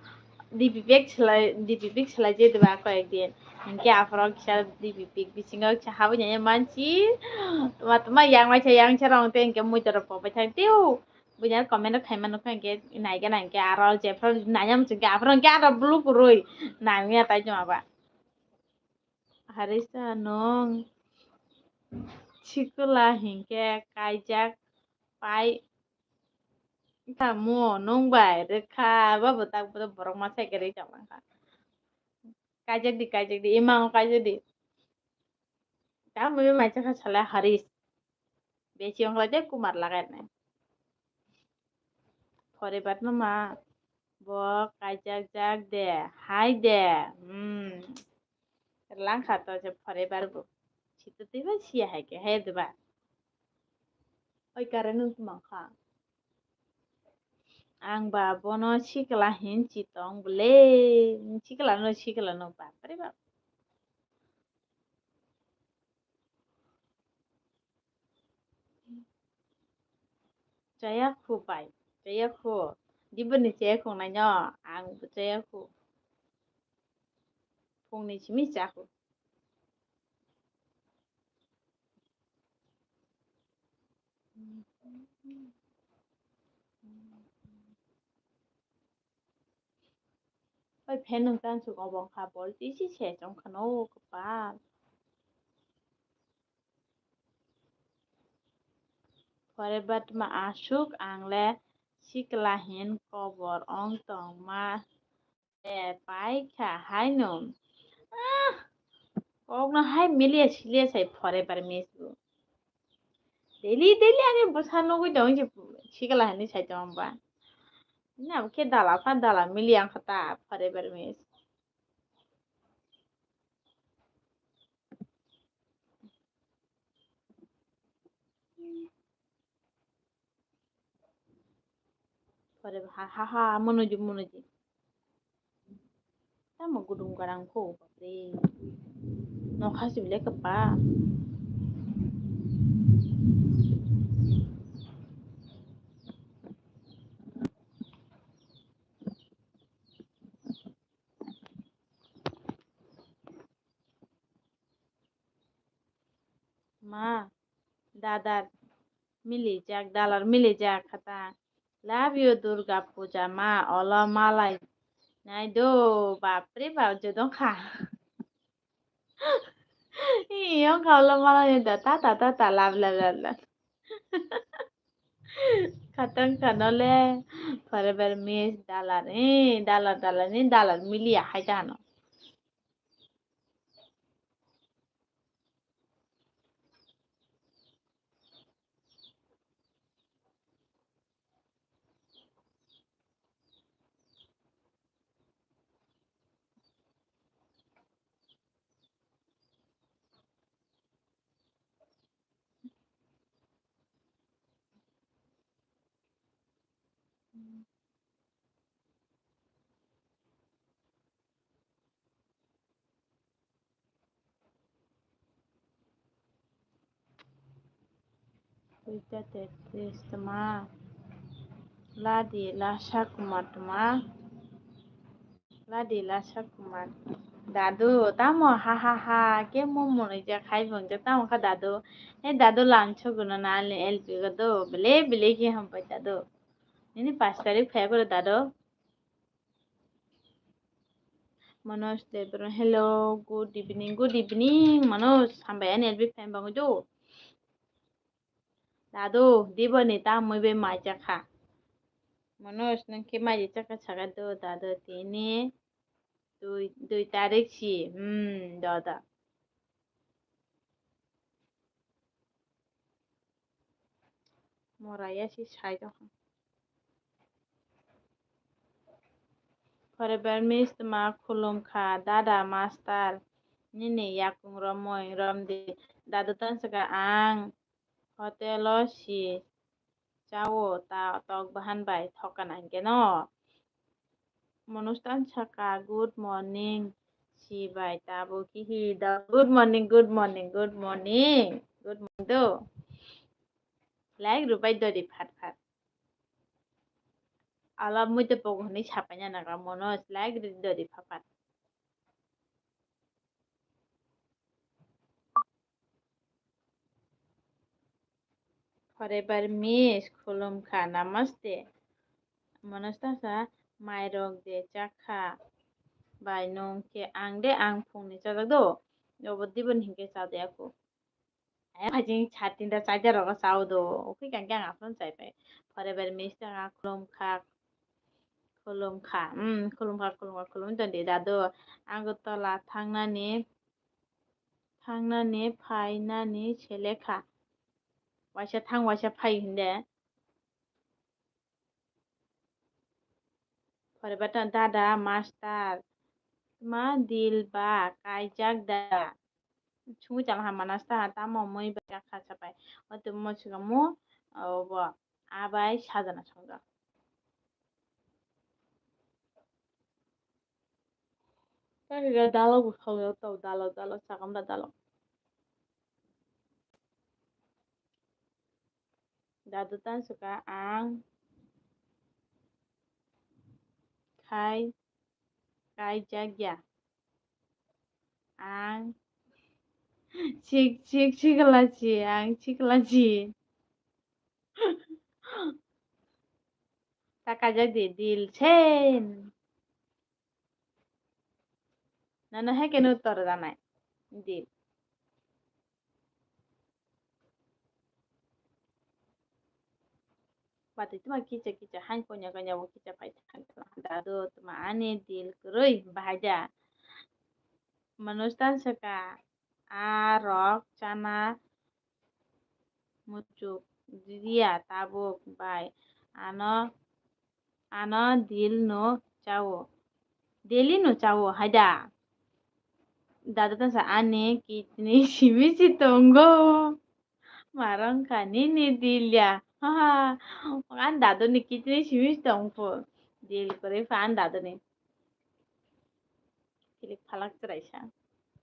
D P pic slai, D P pic slai je diba koyek din. Hinkhe aphro kisa D P pic bisingo kisa habwi nai mansi. Tuma, tuma yang mai sa, yang sa rong te hinkhe mui torok pok bai thang tiu. Buini aro comment rok khaima nukha hinkhe naikhe naikhe aro jephru naiya muchungkhe aphro hinkhe aro blue kwrwi nangya tai tuma ba. Harisa nwng sikla hinkhe kaijak pai tamo nwng bai rwkha babo tak bodo borok ma sai kwrwi tongmani kha. Kaijak di, kaijak di, imango kaijak di. Tamo bini mai chakha salai Harish. Besi wngkhlai de Kumar lagai nai. Forever no ma. Bo kaijak jak de, hai de. Hmm. Langkha to je forever bo. Sito twi ba siya hai ke, hai de ba. Oi kare nung tuma kha. Ang ba bono sikla hin chitong bole. Sikla no, sikla no, bapre bap. Chaya khu bai, chaya khu. Diboni chaya khu nai no, ang bo chaya khu. Phungni simi cha khu. Oi, fan nwng tansuk obo wngkha, bol tisi se chong khano, kwpal. Forever tma aswk ang le sikla hin kobor ong tongma. Eh, paikha haino. Ah, kokno hai miliya siliya sai forever miss bo. Daily, daily ani bwsa nugwi tong se sikla hinwi sai tong ba. Na khe dala pha dala miliya wngkha ta forever miss. Pore ha, ha, ha, monoji, monoji. Tamo gudung garang kho, bapre. Nokha sibile kwpa. Ma, dadar milijak, dalar milijak kha ta. Love you, Durga Puja ma, olo malai nai do, bapre bap, jodong kha. Iyong kha olo malai nai da, ta, ta, ta, ta, love, love, love, love. Khatang khano le, forever miss, dalar, eh, dalar, dalar, ni dalar miliya hai ta hano. Duita tetris tma. Ladi lasa kumar tma. Ladi lasa kumar. Dadu, tamo ha ha ha, ke mo monoi ja khai bong ja tamo kha dadu. He dadu lang choguno na le L P go do, bele bele ke hampai dadu. Nini pas tarik phai kore dadu. Manoj Debra, hello, good evening, good evening, Manoj, hambai ani L P fan bangwi do. Dadu, diboni ta mui bai mai chakha. Manoj, nang khe mai chakha chakha do, dadu, tini dui, dui tarik si, hmm, dada. Moraya si sai tongkha. Forever miss tma khulum kha, dada master. Nini yakung romoi romdi. Dadu tansaka ang hotel o si chao ta tok bahan bai thokan angkeno. Manoj tansaka, good morning. Si bai tabuk hihi da. Good morning, good morning, good morning. Good morning do. Like rubai dori phat phat. Ala muita pogo hwnwi sapaina nagra Manoj, like ri dori phat phat. Forever miss, khulum kha, namaste. Manoj tasa, mairok de chakha bai nung khe ang de ang phungni chajak do. Obo dibon hinkhe chade aku. Ai phajing chat tinta charger rogo chao do. Ukhi kang kang aphano chai pai. Forever miss tanga khulum kha, khulum kha. Hmm, khulum kha, khulum kha, khulum tong di dadu. Agartala thangnani, thangnani, phainani selekha. Waisa thang, waisa phai hinde. Pore baton dada, master. Tma dil ba kaijak da. Chungwi chang ha manas ta tamo mui ba kha sapai. Ote mo siga mo, o bo abai sajana songjak. Tari ga dalok bo sogwi o to dalok dalok sakamra dalok. Dadu tan suka ang khai kai jagya. Ang chik chik chikla chi, ang chikla chi. Ta kajak di dil sen. Nono hai keno uttor danai. Dil. Bati tuma kicha kicha hain konya konya bo kicha pai thang dadu tuma ani dil kwrwi bahai da. Manus tan saka a rok chana muchuk riya tabuk bai ano ano dil no chao. Dili no chao haida. Dada ta sa ani kidney simi si tongo. Marong kha nini dil ya. Ha ha. An dadu ni kidney simi si tong pho. Dil kore pha an dadu ni. Philik phalak chwraisa.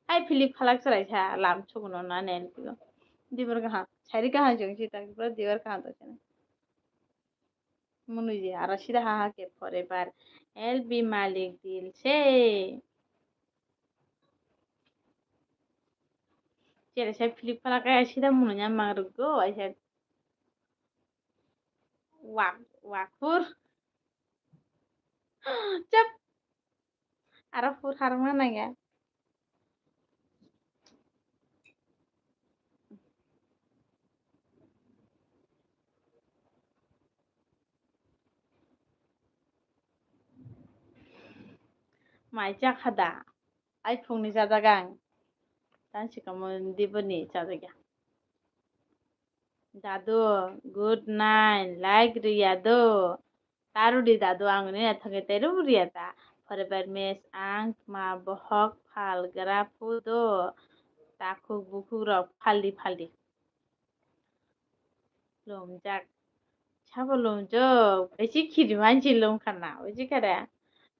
Hai philik phalak chwraisa lam chukno na nel pilo. Dibar kaham. Sairi kaham jong si tak dibar kaham ta chana. Munui je aro sida ha ha ke forever. L B Malik dil se. Chere se philip phala kaya sida munui ya mang rugo aisa. Wak wakur. Chap. Aro phur harma nangya. Mai chakha da? Ai phungni chajak ang. Tan sikamo diboni chajak ya. Dadu, good night. Like riya do. Tarudi dadu ang ni nathangwi tei rw riya ta. Forever miss ang tma bohok phal gra phu do. Takhuk bukhuk rok phaldi phaldi. Lumjak. Sabo lumjak. Besi khiri mansi lumkhana. Besi kare.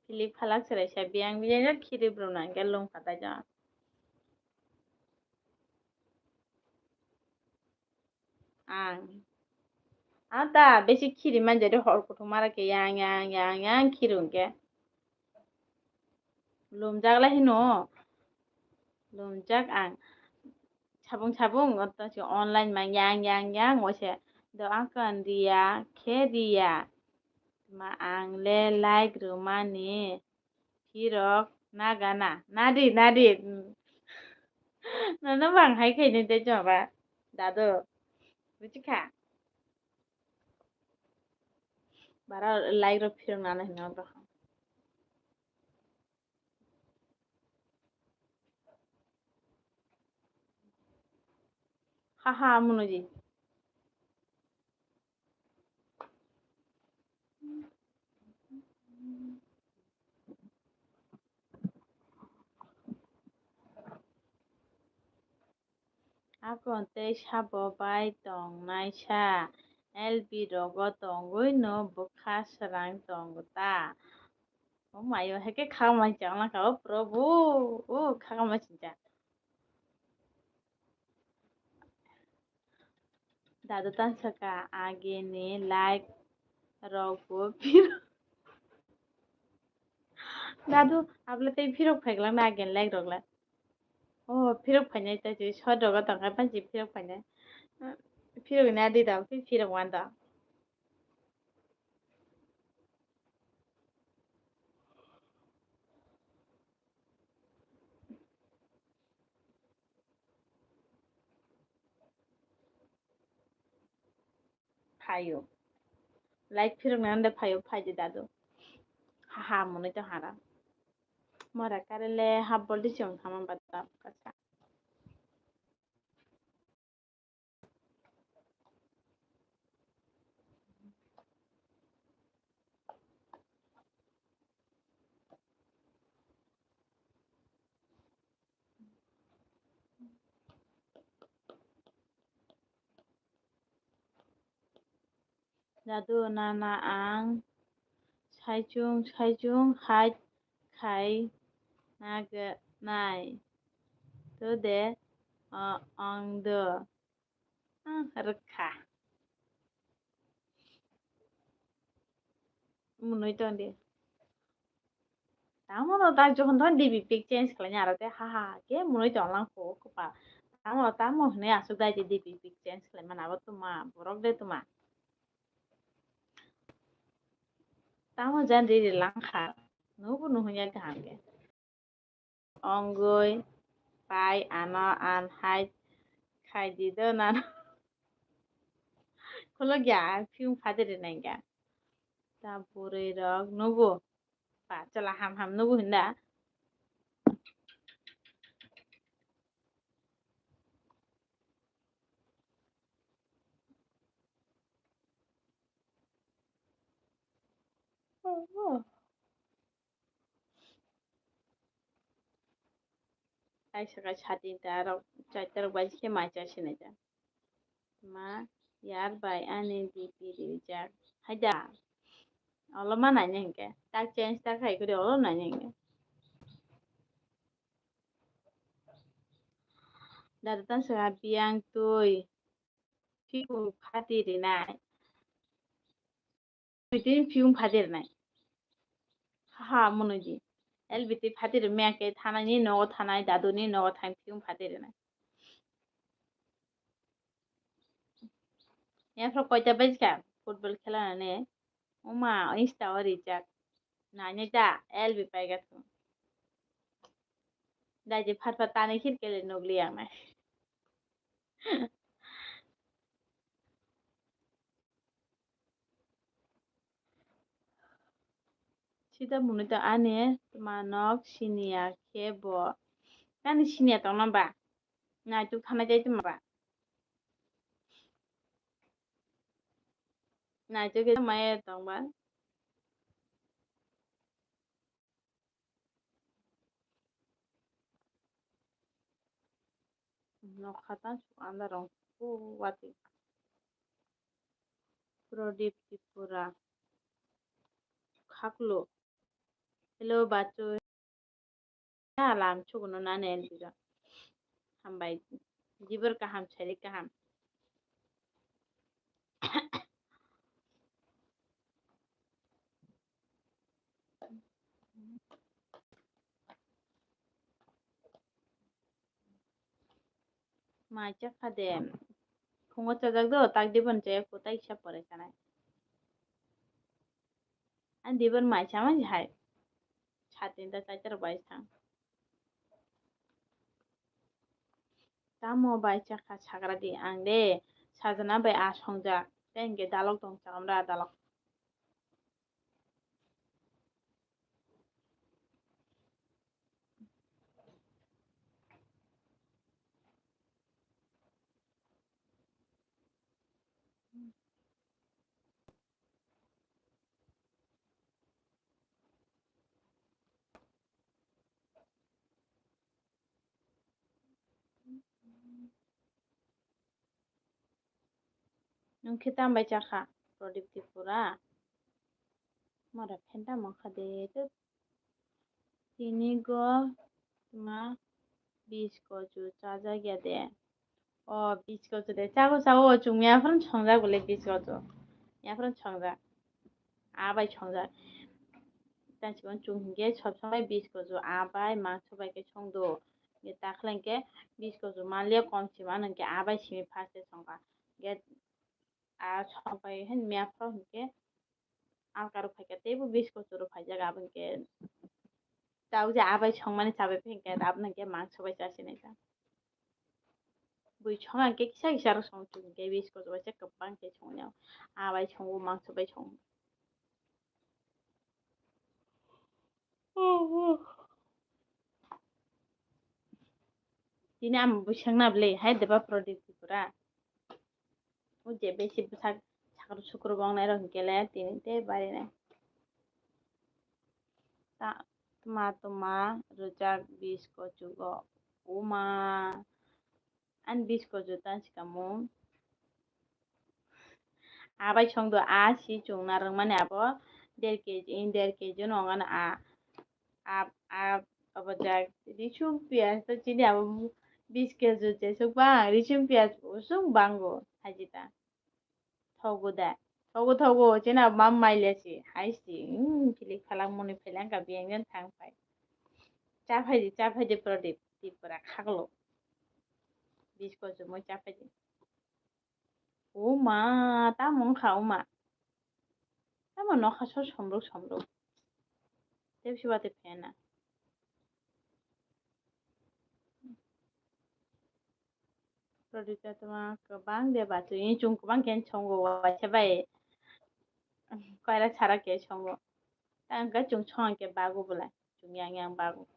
Philip phalak serai sa biyang biyang khiri brum nangke lumkha ta jang. Ang Ata besi khiri manja de hor kuthum mara ke yang yang yang yang khiru ke. Lumjak lai hino. Lumjak ang. Sabung sabung oto si online ma yang yang yang wase. Do ang kan dia khe dia. Ma ang le like rumani. Phirok naga na. Nadi, nadi. Hmm. Nono bang hai khaini tei chwng ba. Dadu. Buji kha. Bara like rok phirok nana hino ba. Haha, munuji. Akon tei sabo bai tong naisa L B rogo tongwi no bwkha srang tongo ta. O mayo heke kha mai chang na ka o Prabhu. O kha mai chincha. Dadu tansaka agini like rok bo phirok. Dadu abla tei phirok phaiklang na agini like rok la. O phirok phainai ta je sot rogo tongkha panchi phirok phainai. Phirok ni adi da phi phirok wan da. Phaio. Like phirok nande phaio, phaidi dadu. Haha, mwnwi to hara. Mora karele hap bol di chong thama bata kasa. Dadu nana ang saichung saichung hai khai naga nai. To de, o, ang do. Ang rwkha. Mwnwi tong di. Tamo no tak jokhon tong D P pic change khlaina aro te ha ha ha khe mwnwi tong lang kho kwpal. Tamo tamo hwnwi aswk dai di D P pic change khlai mana abo tuma borok de tuma. Tamo jan ri ri lang kha. Nubu nuhun ya kaham khe. Ongoi pai ano an hai khai di do nano. Khulok ya, phiyung phadiri nai ga. Ta bwrwi rok nugo. Ba, chwla ham ham nugo hinda. Oh, oh. Kaisa kaisa satinta rok, charta rok bai khe mai cha sinai ta. Ma yar bai ani D P rijak. Haida. Olo ma nai nai hwnkhe. Tak change ta khai kori olo nai nai hwnkhe. Dada tan saka biyang twi. Phikung phati rinai. Tini phiyung phadir nai. Ha, ha, mwnwi di. L B twi phadir mea khe thanai ni nogo thanai, dadu ni nogo thang phiyung phadir nai. Yapha koita bajkha football khela nani. Oma, Insta o rijak. Nai nai ta, L B paiga thung. Dai je phat phat tani khir kele nugli yang nai. Sida mwnwi ta ani tma nok siniya khe bo. Tani siniya tongna ba? Naituk thanai jai tma ba? Naituk khe maya tong ba? Nokha ta su anda rong ko wati. Prodip Tripura. Khaklo. Hello, bachu. Alam chuguno nane elbira. Hambai. Jibor kaham, sari kaham. Mai chakha de. Phungo chajak do, tak diban chaya ko, tak isa pore chanai. Ani diban mai chamani hai. Satinta chaita rok bai thang. Tamo bai chakha sagra di ang de. Sajana bai a songjak. Tei hingke dalok tong chakam da dalok. Nwng khe tambai chakha, Pradip Tripura? Mara phen tamo kha de, tut. Tini go tma biskochu chajak ya de. O biskochu de, chago chago, o chwng yaphran songjak bole biskochu. Yaphran songjak. A bai songjak. Tang chikon chwng hinkhe sob somoi biskochu a bai mangso bai khe songdo. Hinkhe takhle hinkhe biskochu manliya kom sima hinkhe a bai simi first e songkha. Hinkhe a songpai hin mia phro hinkhe alka rok phaikha teibo biskochu rok phaijak abo hinkhe. Tabuk je a bai songmani chabai phaikha abo hinkhe mangso bai chasinai ta. Bui song ang khe kisa kisa rok song chwng khe biskochu bai se kwbang khe song ya. A bai songo mangso bai songo. Tini ang bwswk na bwle hai deba Pradip Tripura. O je besi bwsak sakru sukru bong nai rok hinkhe le tini tei bari nai. Ta tma tma rwjak biskochugo. Oma. Ani biskochu tang sikamo. A bai songdo a si chwng narwkmani abo der kg, der kg no ongano a, a, a, abo jak risum piyaj to chini abo bis kg jesuk bang risum piyaj usung bango hajita. Thogo da. Thogo, thogo. Chena mam mailesi. Haisi. Hmm, kilik phalak muni phailangka biyang jan thang phai. Cha phaidi, cha phaidi Pradip. Tipra khaklo. Bisko chumui cha phaidi. O ma, tamo wngkha o ma. Tamo nokha so somruk somruk. Tebsi watwi phena. Pradip Tripura kwbang de bachwi chwng kwbang khe songo waisa bai koira sara khe songo. Tang khe chwng song khe bago bwlai chwng yang yang bago.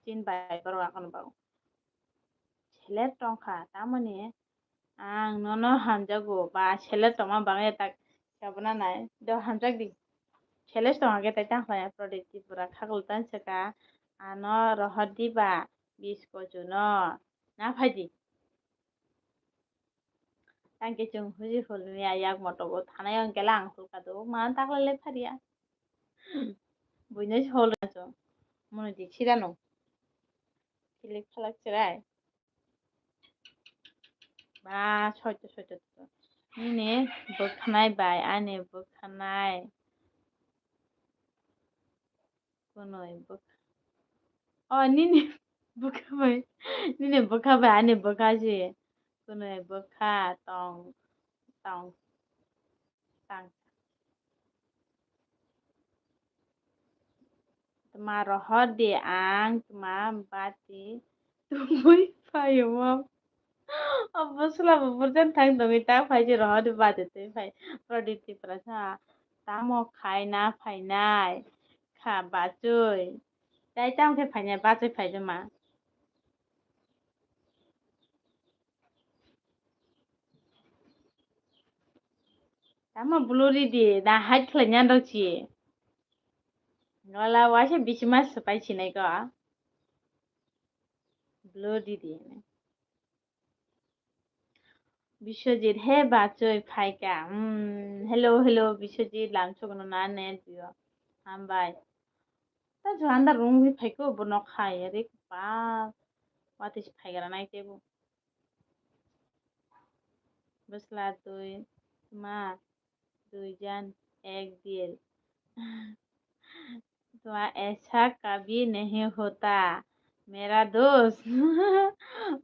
Chin bai borok akhano bago. Seler tongkha tamoni ang nono hamjago ba seler tongma bagwi tak sabuna nai do hamjak di. Seler tongkha khe tai tang khlai Pradip Tripura khaklo tang saka ano rohor di ba. Bisko chuno na phaidi. Tangke chwng huji hulni ya yak motogo thanai hwnkhe lang hulka do ma taklai lai phariya. Buino hol rwchung mwnwi di sirano. Kilik phalak chwrai. Ba soito soito to. Nini bwkhanai bai ani bwkhanai. Kunui bwkha. O nini bwkha bai. Nini bwkha bai ani bwkha si. Kunui bwkha tong tong tang. Tma rohor di ang tma bati tubui phaio. O bwsla bo burjan thang tongwi ta phai se rohor di bati twi phai. Pradip Tripura sa tamo khai na phainai kha bachoi. Tai tamo khe phainai bachoi phai de ma. Tamo blue ridi na hide khlai nyan rok si. Gola waisa bisi mas swpai sinai ko. Blue ridi. Biswajit he bachoi phaika. Hmm, hello, hello, Biswajit, lamsok no na net biyo. Hambai. Ta jwanda rung bi phaiko bo nok hai re pa. Wati si phaigra nai tebo. Bwsla twi tma dui jan ek dil. Tma aisa kabhi nahi hota mera dost.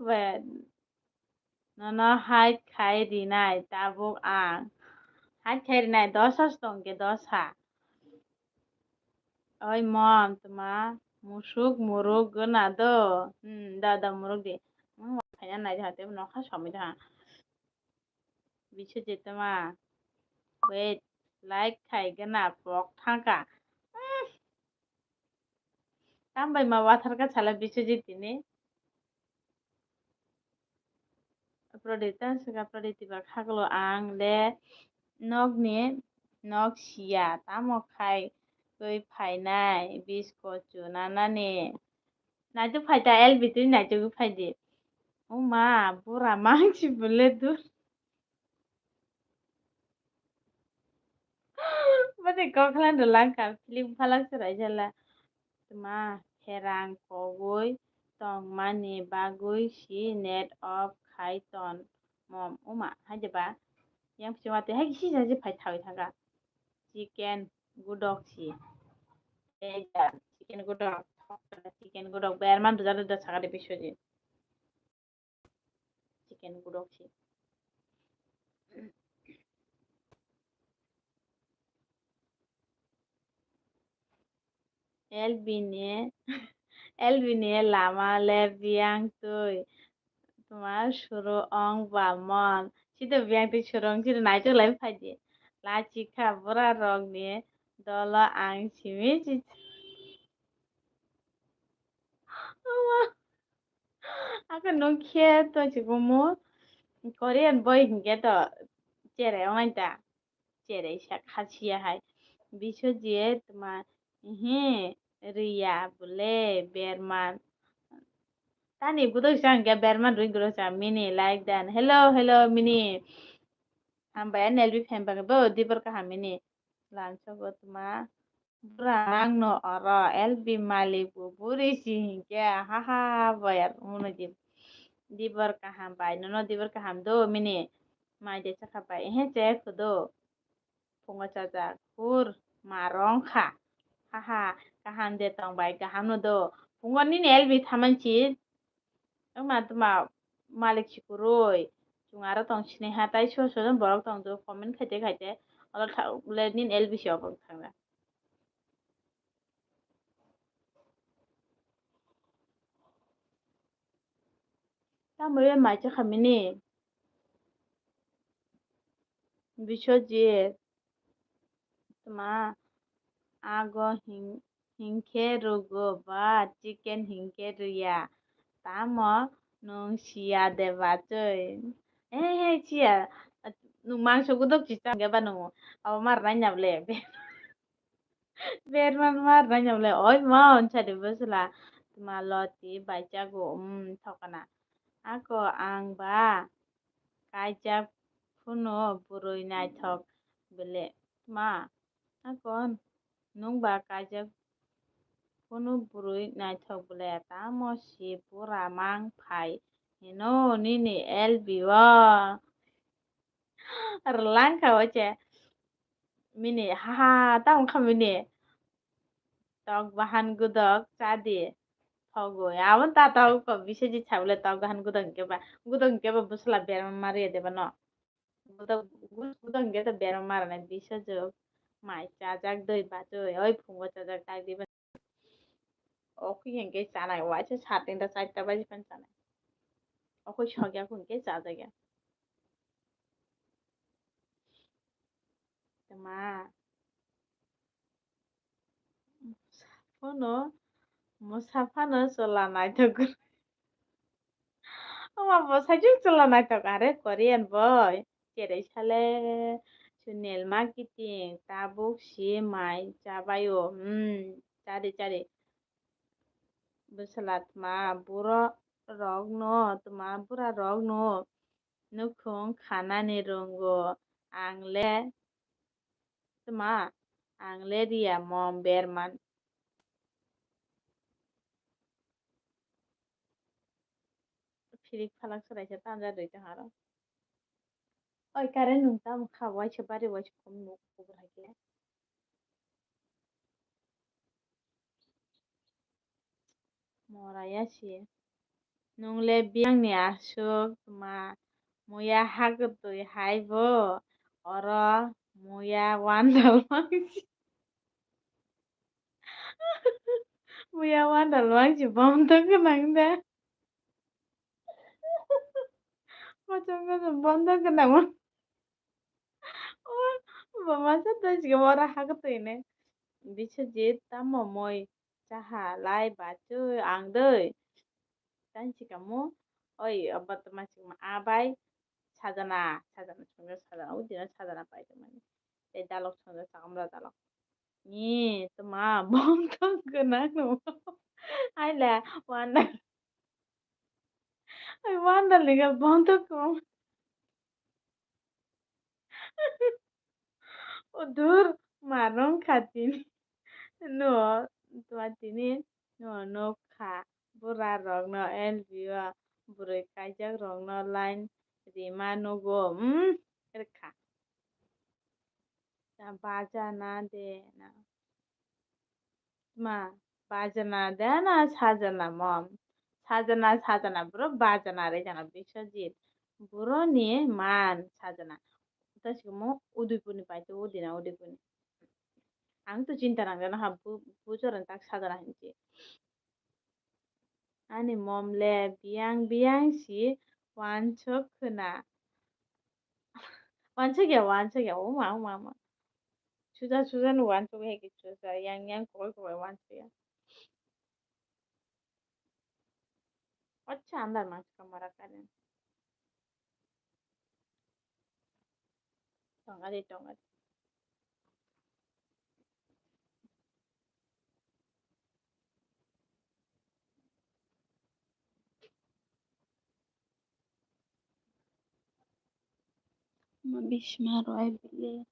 Ba, Nono hide khai rinai tabuk ang. Hide khai rinai dos ha tongkhe dos ha. Oi mom, tma musuk muruk gana do. Hmm, da da muruk di. Hmm, khaina nai ha te nokha somoi da. Biswajit tma. Wait, like khai gana pok thangka. Hmm. Tambai ma watharka sala Biswajit tini. Pradip ta swka Pradip tiba khaklo ang le nokni nok siya tamo khai twi phainai bisko chuna nani. Naituk phaita L B twi naituk phaidi. O ma bura mangsi bole dur. Bade koklan rwlangkha, film phalak se raijala. Tma kherang kogwi tongmani bagwi si net off khai ton mom. Uma, hai de ba? Yang piching watwi hai kisi jaji phai thawi thangkha. Chicken gudok si. Ei ja, chicken gudok. Chicken gudok. Berman rwjak rwjak sakha de Biswajit. Chicken gudok si. L B ni, L B ni lama le biyang twi. Tma suru ong ba mon. Sida biyang twi suru ong sida naitok lai phaidi. Lachikha bura rok ni dolo ang simi si. Ako nung khe to chikumu Korean boy hinkhe to cherai onglaini ta. Cherai sa khasiya hai. Biswajit tma, ehe, Riya bole berman. Tani budok sa hinkhe berman rwi guro sa mini like dan. Hello, hello, mini. Hambai N L B fan bagwi bo dibor kaham mini. Lansogo tma. Bwrang no oro L B malik bo buri si hinkhe ha ha boyar mwnwi di. Dibor kaham bai nono dibor kaham do mini mai de chakha bai ehe che khudo. Phungo chajak hur ma rong kha ha ha kaham de tong bai kaham no do. Phungo nini L B thaman si. Wngma tma malik sikurui. Chwng aro tong sini ha tai so so jon borok tong do comment khaite khaite. Olo tha le nin L B C obo thangna. Tamo ye mai cha khamini. Biswajit. Tma ago hin-, hinkhe rwgo ba chicken hinkhe rwya. Tamo nwng siya de bachoi? He he siya. Nwng mangso gudok si chang khe ba nwng abo mar nai nyable. Berman mar nai nyable. Oi ma onsa de bwsla. Tma loti baichago um thokana. Ako ang ba kaijak phunu bwrwi naithok bele tma. Ako nwng ba kaijak phunu bwrwi naithok bele tamo si bura mang phai hino nini L B o. Rwlang kha waise mini ha ha tamo kha mini. Tok bahan gudok cha di. Thogwi. Aboni ta tok ko Biswajit sabole tok bahan gudok hinkhe ba. Gudok hinkhe ba bwsla berma mariya de ba no. Gudok, gu-, gudok hinkhe to berma mara nai Biswajit. Mai chajak doi batoi. Oi phungo chajak tak di ba. Okhi hinkhe chanai. Waisa satinta charta baji phan chanai. Okhi sogya hinkhe chajakya. Tma. Phano, mwsa phano chwla naithok. Omo bo sajwk chwla naithok, are Korean boy. Cherai sale, Sunil marketing, tabuk si mai chabaio. Hmm, chari chari. Bwsla tma bura rokno, tma bura rokno. Nukhung khanani rwngo ang le tma, ang le riya mom berman. Phirik phalak swraisa tanja dui tong aro. Oi, current nwng tamo kha, waisa bari waisa khum nuk kubur haikhe. Mora ya si. Nwng le biyang ni aswk tma Muya hakwtwi hai bo oro muya wandal mangsi. Muya wandal mangsi bom to gwnang da. Kochom kochom bom to gwnang. O, bo masa twi sikhe oro hakwtwi ne. Biswajit tamo moi. Chaha lai bachwi ang dei. Tani sikamo, oi, obo tama sikamo, a bai sajana, sajana chwngjak sajana, o dino sajana pai tongmani. Tei dalok chwngjak chakamra dalok. Ni, tama, bom to gwnang no. Ai le, wanda. Ai, wanda le ga bom to ko. O dur, ma nung kha tini. No, twa tini, no, no kha. Bura rok no L B o, bwrwi kaijak rok no line rima nugo, hmm, rwkha. Ta baja na de na. Ma, bajana de na sajana mom. Sajana, sajana, bro, bajana re jana Biswajit. Bro ni man sajana. Ta simo Udaipur ni paito, Udina Udaipur ni. Ang to chinta nang jana ha, bu-, bujoran tak sajana hinji. Ani mom le biyang biyang si wansok khna. Wansok ya, wansok ya, o ma, o ma, o ma. Suja, suja no wansok ya ki suja, yang, yang, koi, koi wansok ya. Acha andar ma kamara karen. Tongari, tongari. Ma bisi ma rw ai bile.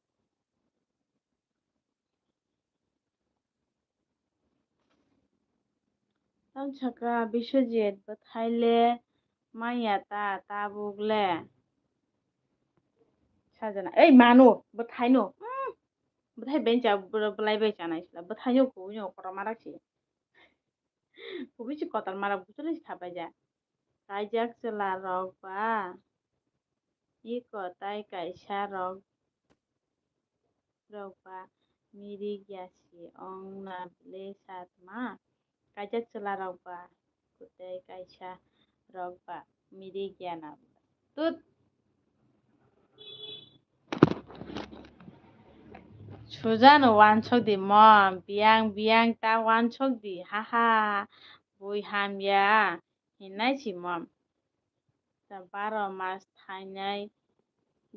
Tamo saka Biswajit bwthai le manya ta tabuk le. Sajana, ei mano bwthai no. Hmm. Bwthai bencha bwlai bai chanai sila. Bwthai no kubui no kotor marak si. Kubui si kotor marak butuli si khapai ja. Kaijak chwla rok ba. Iko tai kaisa rok, rok ba mirik ya si ong na bwle satma. Kaijak chwla rok ba kutai kaisa rok ba mirik ya na. Tut. Sujano wansok di mom, biyang biyang ta wansok di, haha, bui hamya, hinai si mom. Ta baro mas thainai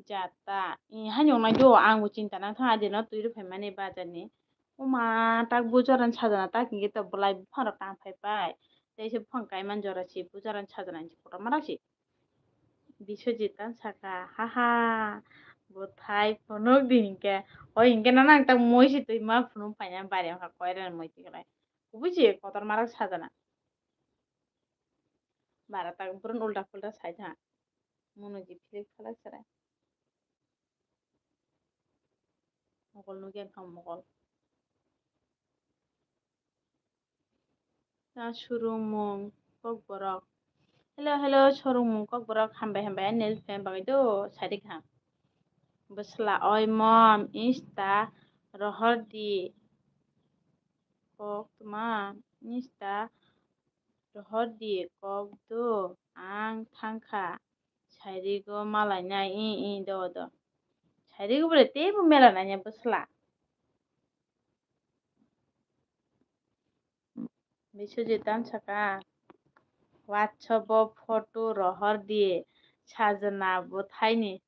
jata. I, haino wngnai do, ang bo chinta nang thang, adino twi rw phaimani bazar ni. Oma, tak bujaran sajana, tak hinke to bwlai buphang rok tang phai pai. Tei se buphang kaiman jora si, bujaran sajana hinsi kotor marak si. Biswajit tang saka, haha, bwthai phunuk di hinke. O hinke no nang tak moi si twi ma phunuk phaina bari wngkha koiran moi twi kwlai. Kubui si kotor marak sajana. Bara tak burun ulta pulta sai tha. Mono ji philip khalak sere. Mokol nugya kha mokol. Ta surung mung kok borok. Hello, hello, surung mung kok borok. Hambai, hambai, ani help khe bagwi do, sadi kha. Bwsla oi mom, insta rohor di. Kok tma, insta rohor di kok do, ang thangkha. Sairigo malainai, i, i, do, do. Sairigo bole teibo mela nanya bwsla. Biswajit tang saka, WhatsApp o photo rohor di, sajana bwthaini.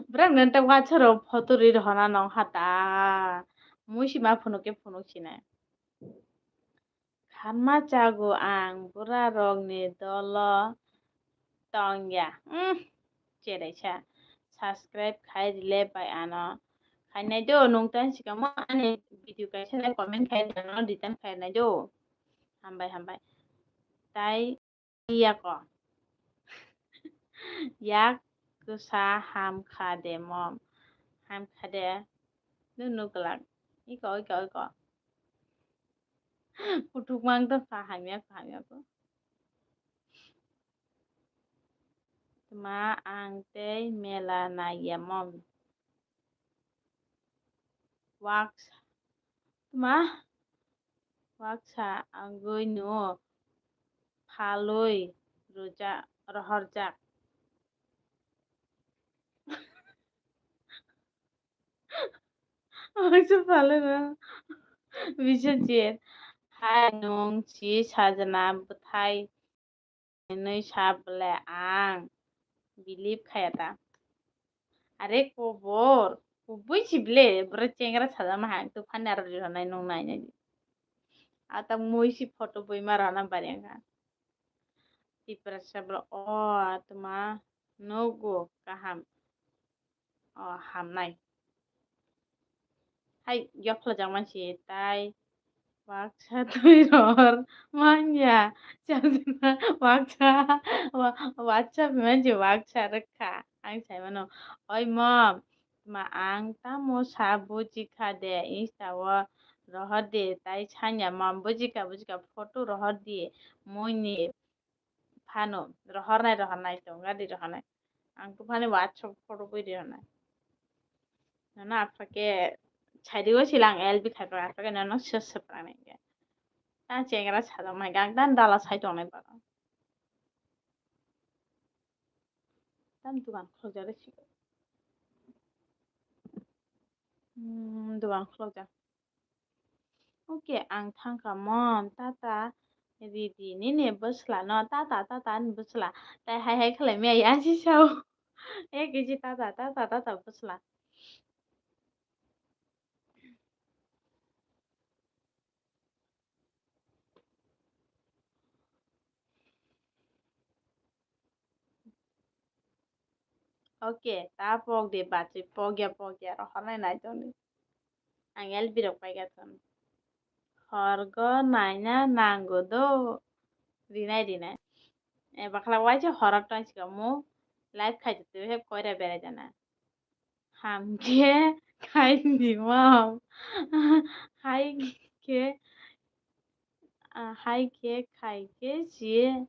Bwrang nang ta WhatsApp o photo ri rohorna nong hata. Muisi ma phunuk khe phunuk sinai. Kharma chago ang bwrarokni dolo tongya. Hmm, cheraisa. Subscribe khai rwle bai ano. Khainai do, nwng tang sikamo ani video kaisa nai comment khai rwno return khainai do. Hambai, hambai. Tai yako. Yak kwsa ham kha de mom. Ham kha de. Nwng nuk glak. Iko, iko, iko. Kuthuk mang to kha hamya, kha hamya ko. Tma ang tei mela naiya mom. Waksa. Tma? Waksa agwi no phalwi rwja-, rohorjak. Waksa phalwi no. Biswajit. Hai nwng si sajna bwthai. Hinwi sa bwle ang believe khaya ta. Are kobor, kubui si bwle, bwrwi chengra sajama hai, ang tuphani aro rihornai nwng nainai di. Ata mui si photo bui ma rana bari ang kha. Tiprasa bwle, o atma nugo kaham. O hamnai. Hai, yokhlajak mansi tai waksa twi rohor manya. Chajna waksa, wa-, waksa mansi waksa rwkha. Ang sai mano, "Oi mom, ma ang tamo sa bujikha de, Insta o rohor di, tai sanya mom, bujikha, bujikha, photo rohor di, mui ni." Phano rohornai, rohornai, tonga di rohornai. Ang tuphani WhatsApp photo bui di rohornai. Nono aphra khe saidi o silang L B khai pra aphra khe nono ses se prang nai khe. Ta chengra sajak mai gang ta dala sai tongnai baro. Tam dugan khulok jare si. Hmm, dugan khulok jak. Oke, ang thangkha mom, tata ridi nini bwsla no, tata, tata ani bwsla. Tai hai hai khlai maya yang si sao. Ek kg tata, tata, tata bwsla. Oke, ta pok de bachwi pokya pokya rohornai nai tongdi. Ang L B rok paikha thon. Horgo naina nango do. Rinai rinai. E bakla waisa horor tong sika mo. Live khai twi he koira berai jana. Hamkhe khai di mom. Hai khe, ah, hai khe khai khe si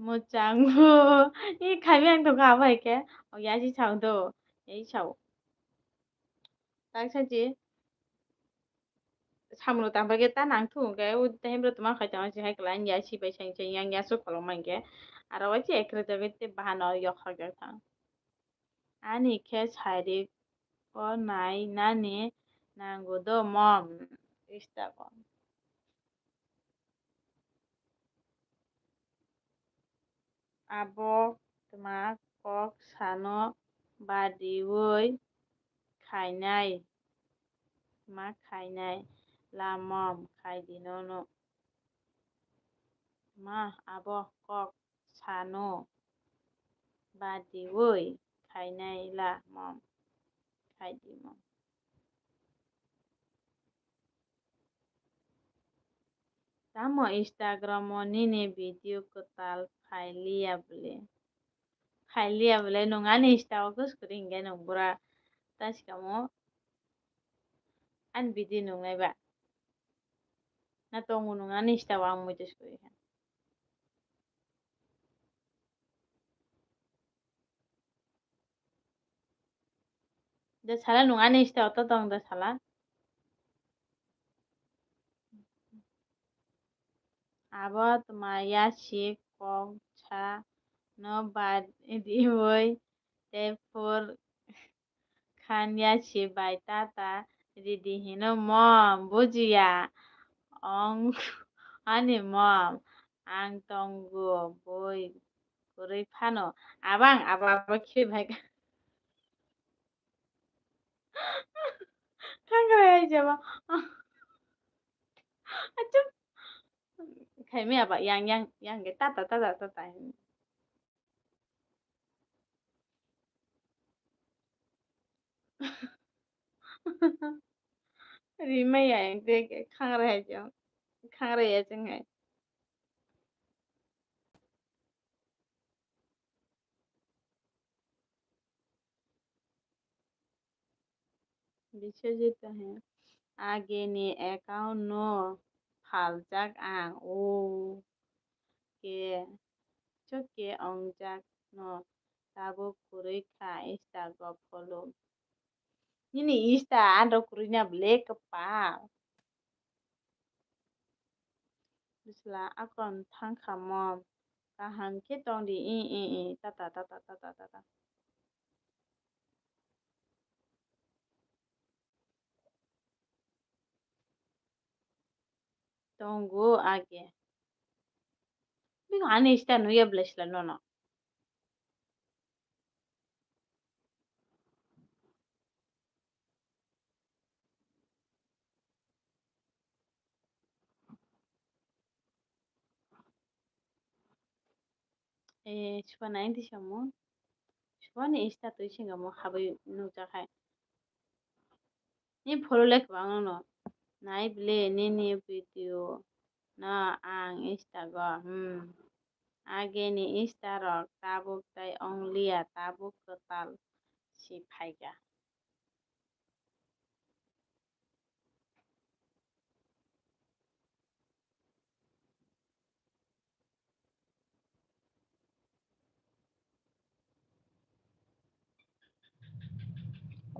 mwchango. I khai miyang tongkha abo hai khe. O ya si sao do. Ei sao. Tak sa si. Samung tang pai khe ta nang thu hwnkhe, o hemra tongma khai tongma si hai kwlai ya si bai sang sang yang ya sok kolok ma hinkhe. Aro waisa ekre jagwi tei bahan o yok hok jak thang. Ani khe sairik o nai nani nango do mom. Istago. Abo tma kok sano badiwi khainai, tma khainai la mom khai di nono. Ma abo kok sano badiwi khainai la mom khai di mom. Tamo Instagram o nini video kwtal phai liya bwle? Phai liya bwle nwng ani Insta o kwswk kwrwi hinkhe nwng bura ta sikamo ani video nungnai ba? Na tongo nwng ani Insta o ang muitu swkwi kha. Da sala nwng ani Insta o to tong da sala. Abo tma yasi kok sa no bad diwi tei phur khan yasi bai tata ridi hino mom bujiya ong ani mom ang tongo boi kwrwi phano abang abo abo khe bai khangra hai jabo. Achuk. Khaimi aba yang yang yang ge tata tata tata. Rimai ya yang te khangra hai jabo. Khangra ya jeng hai. Biswajit he ageni account no phaljak ang o ke choke ongjak no tabuk kwrwi kha Insta go follow. Nini Insta ano kwrwi na ble kwpal. Bwsla akon thangkha mom. Kaham khe tongdi i i i tata tata tata tata. Tongo age. Bini ani Insta nuya bwlai sla nono. Eh, chuba nai di samo. Chuba ni Insta twi singa mo habwi nukjak hai. Ni follow le kwbang no. Nai bile nini video no ang Insta go. Hmm. Age ni Insta rok tabuk tai ongliya tabuk kwtal si phaikha.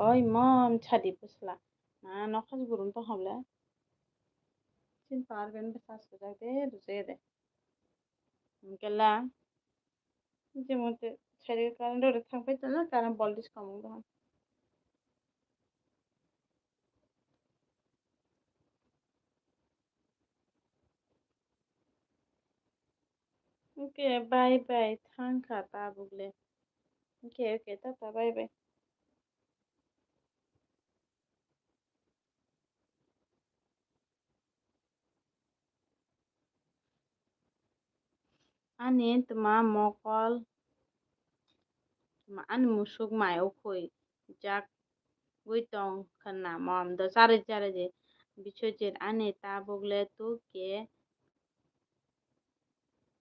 Oi mom, chadi pusla. Na nokha gurung tong hable. Chin power bank bwsa sujak de, rujak de. Hingke la, je mote sari current ore thang pai tala, current voltage komung dohon. Hingke bye bye, thang kha tabuk le. Hingke, hingke, tata, bye bye. Ani tma mokol, tma ani musuk mai ukhoi jak gwi tong khna mom do charwi charwi di. Biswajit ani tabuk le tu ke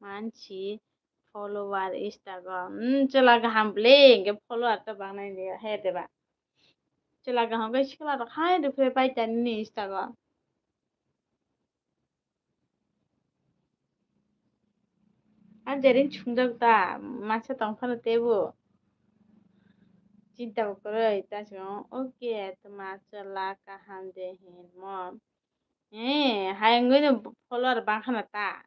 mansi follower Instagram. Hmm, chwla kaham ble, hingke follower to bangnai de, he deba. Chwla kaham khe sikla rok hai de phe pai tani ni Instagram. Ang jerin chungjak da, masa tong phano tebo. Chinta bo kwrwi, ta song, okay, tma chwla kaham de hin mo. Eh, hai wngwi no follower bang khana ta.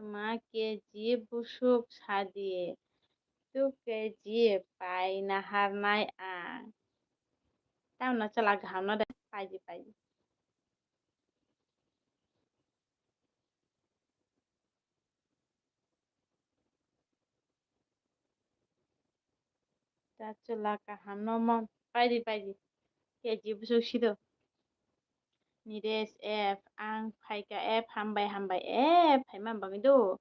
Tma kechi bwswk sadi, tu kechi pai naharnai ang. Tamno chwla kaham no de paidi paidi. Ta chwla kaham no mo paidi paidi. Kechi bwswk sido. Niresh F, ang phaikha F, hambai hambai F, phaima bagwi do.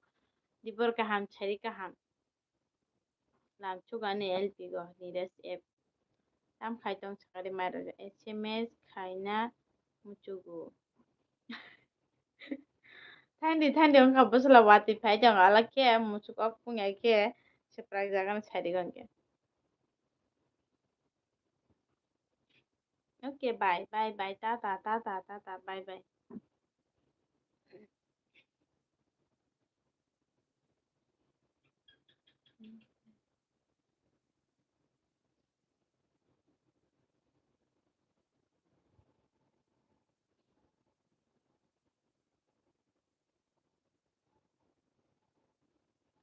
Dibor kaham, chari kaham. Lamchugani L P go, Niresh F. Tam khai tong sakari mai rok, S M S khaina muchugo. Thandi, thandi wngkha bwsla watwi phai tong, ala khe muchuk ok pungya khe seprak jagano sari go hwnkhe. Okay, bye, bye, bye, tata, tata, tata, bye, bye.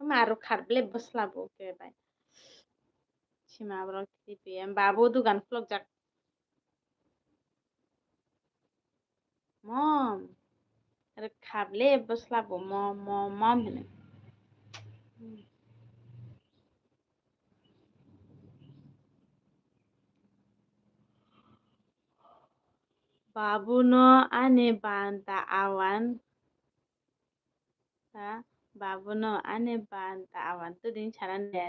Ama aro khar ble bwsla bo khe bai. Sima borok three P M babu dugan khulukjak. Mom, aro khar ble bwsla bo mom, mom, mom hino. Babuno ani banta awan. Ta babuno ani banta awan. Tudin saran de.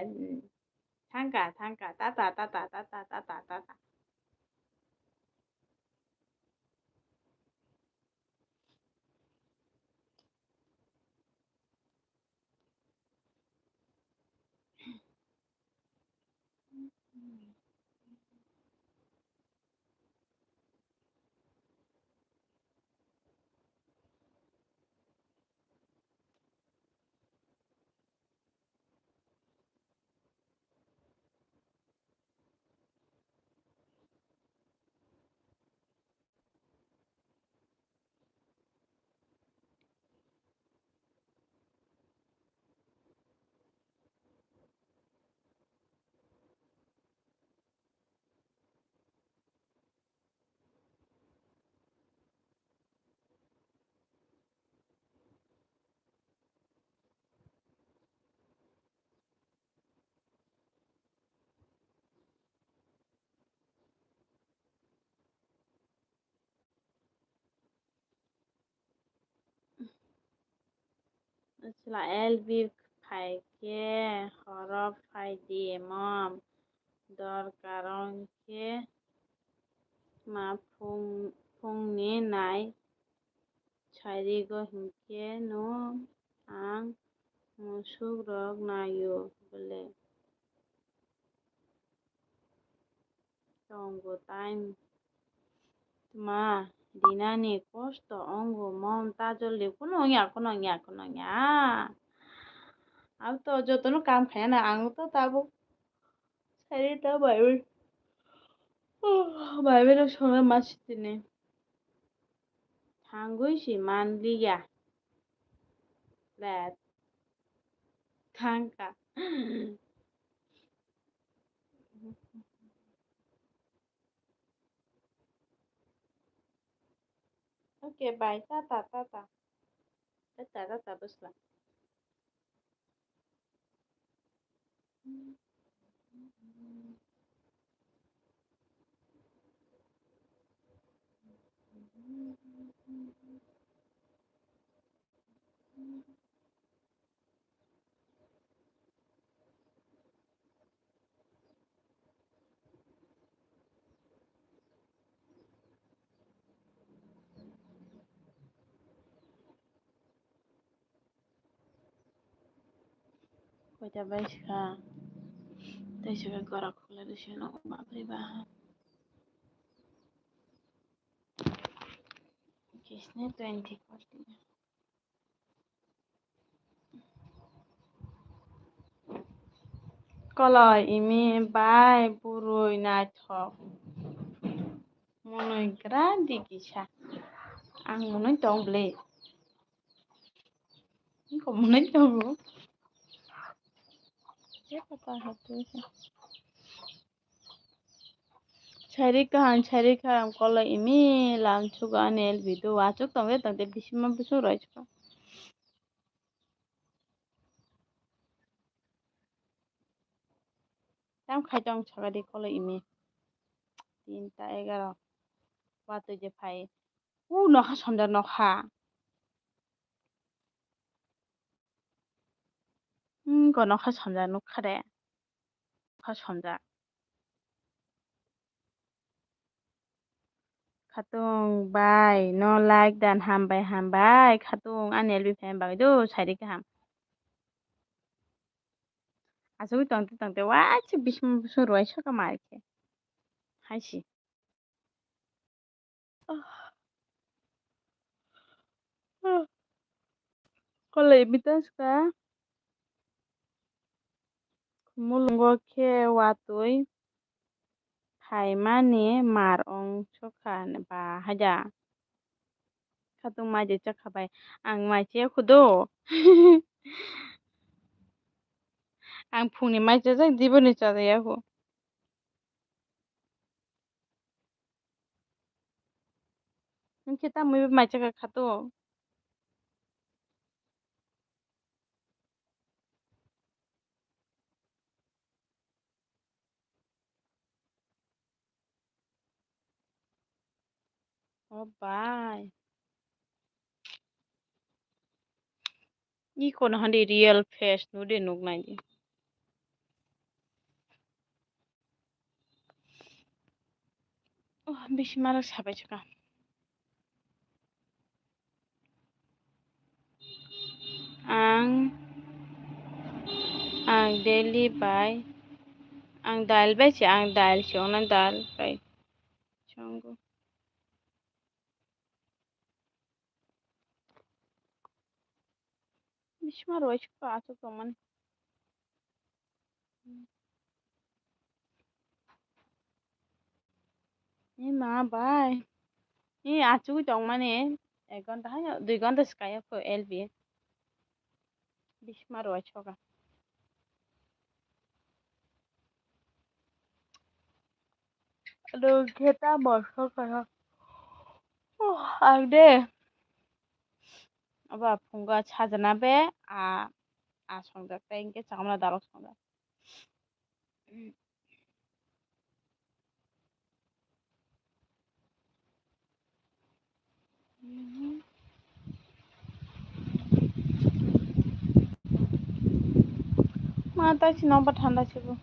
Thangka, thangka, tata, tata, tata, tata, tata. Chwla L B phai khe horo phai di mom, dorkar wng khe ma phung, phungni nai sarigo hinkhe no ang musuk rok naio bwle. Tongo time. Tma, rinani kosto ongo, mom ta joldi, kuno ya, kuno ya, kuno ya. Abo to jotono kam khaina, ang to tabuk sari ta bai bai. Bai bai no songna ma sitini. Thangwi si manliya. Le. Thangka. Okay, bye. Tata, tata. Tata, tata, bwsla. Koita bai sika, tei sika gora khulai rwsino, bapre ba. Kisne twenty forty. Koloi imi bai bwrwi naithok. Monoi gra di kisa. Ang monoi tong bwle. Ang monoi tongo. Sari kaham, sari kaham, koloi imi lam sugo ani L B do. Achuk tongde tongde bisima bising roi sugo. Tam khai tong saka di koloi imi. Tinta egaro. Watwi je phai. U nokha somjak nokha. Hmm, ko nokha somjak nukha de. Nokha somjak. Khatung bai no like dan hambai hambai. Khatung ani L B fan bagwi do sari kaham. Asugwi tongte tongte waisa bising bising rwai saka mai khe. Haisi. Koloi bita sika. Mulungo khe watwi phaimani mar wng sokha ba haida. Khatung mai je chakha bai. Ang mai chaya khudo. Ang phungni mai chajak, diboni chajaya khu. Hwnkhe tamoni bo mai chakha khatung. O bai. Iko no handi real face nude nuknai di. Oh, bisi mara sabai chaka. Ang, ang daily bai, ang dal bai se, ang dal se, ono dal bai. Chongo. Bisma roi sukha aswk tongmani. Ni ma bai. Ni achugwi tongmani. Ek ghonta hai, dui ghonta swkang ya kho L B. Bisma roi sukha. Ado khe tamo sokha. Oh, ang de. Abo phungo sajana be a, a songjak tei hwnkhe chakwmano dalok songjak. Ah, tai si nokbar thanda se bo.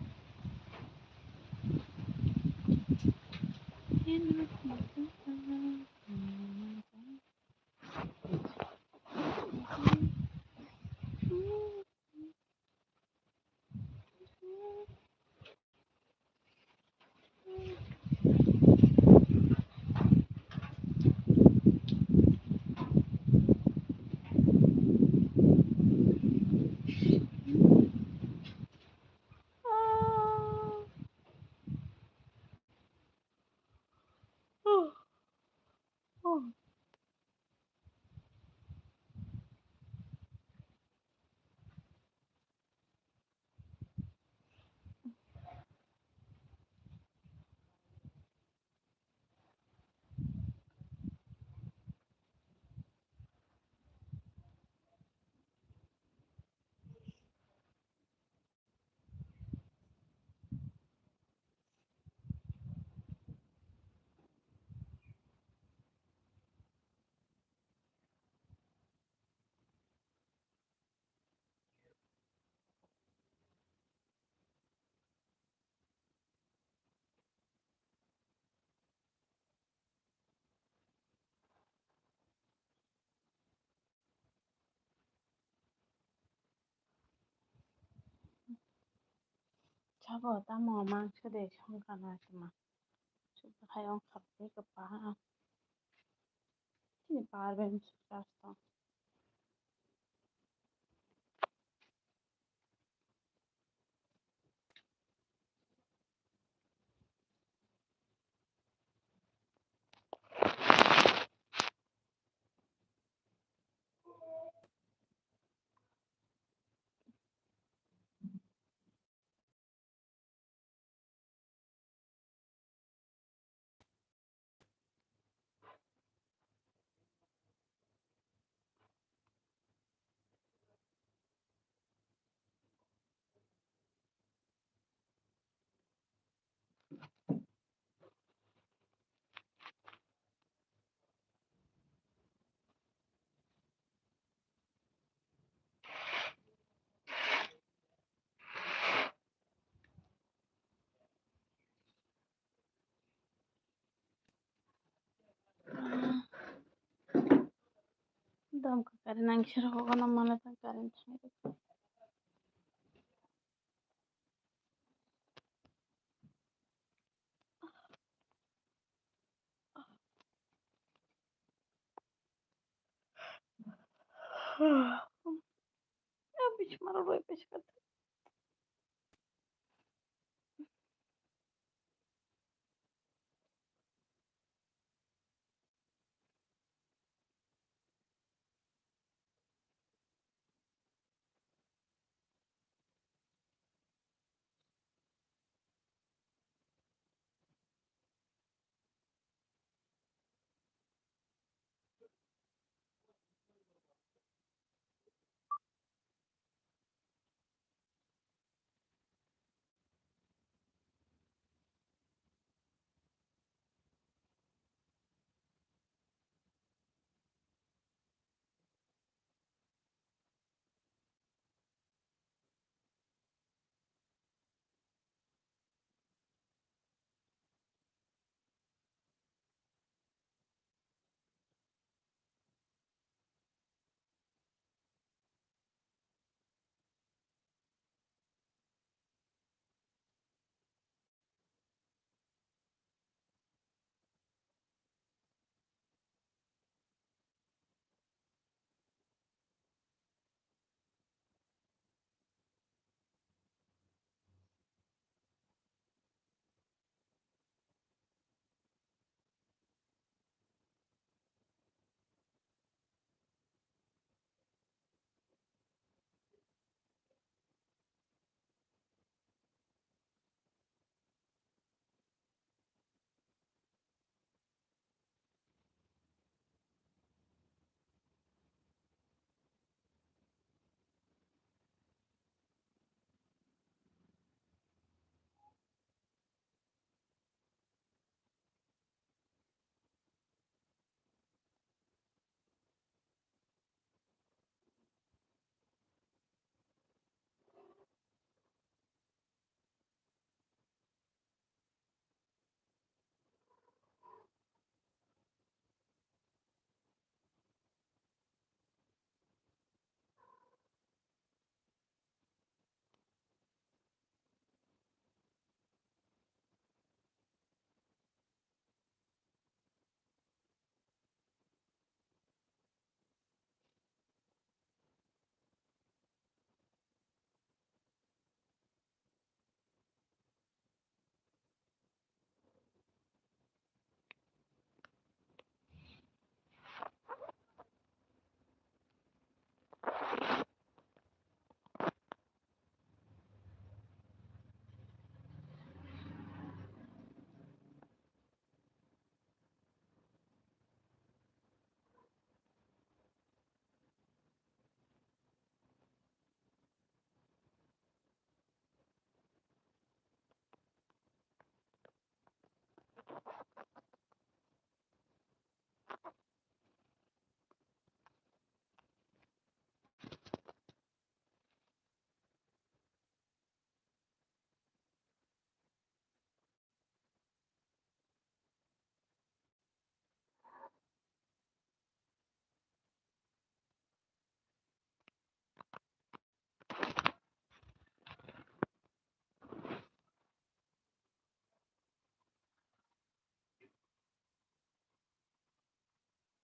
Sabo tamo mangsa de songkha na sima. Sukha hai ong khap de kapa. Chini power bank charge tong. Dam ka current ang sir ho gana mana ta current thang. Ya, bichmaro roi pesa kata.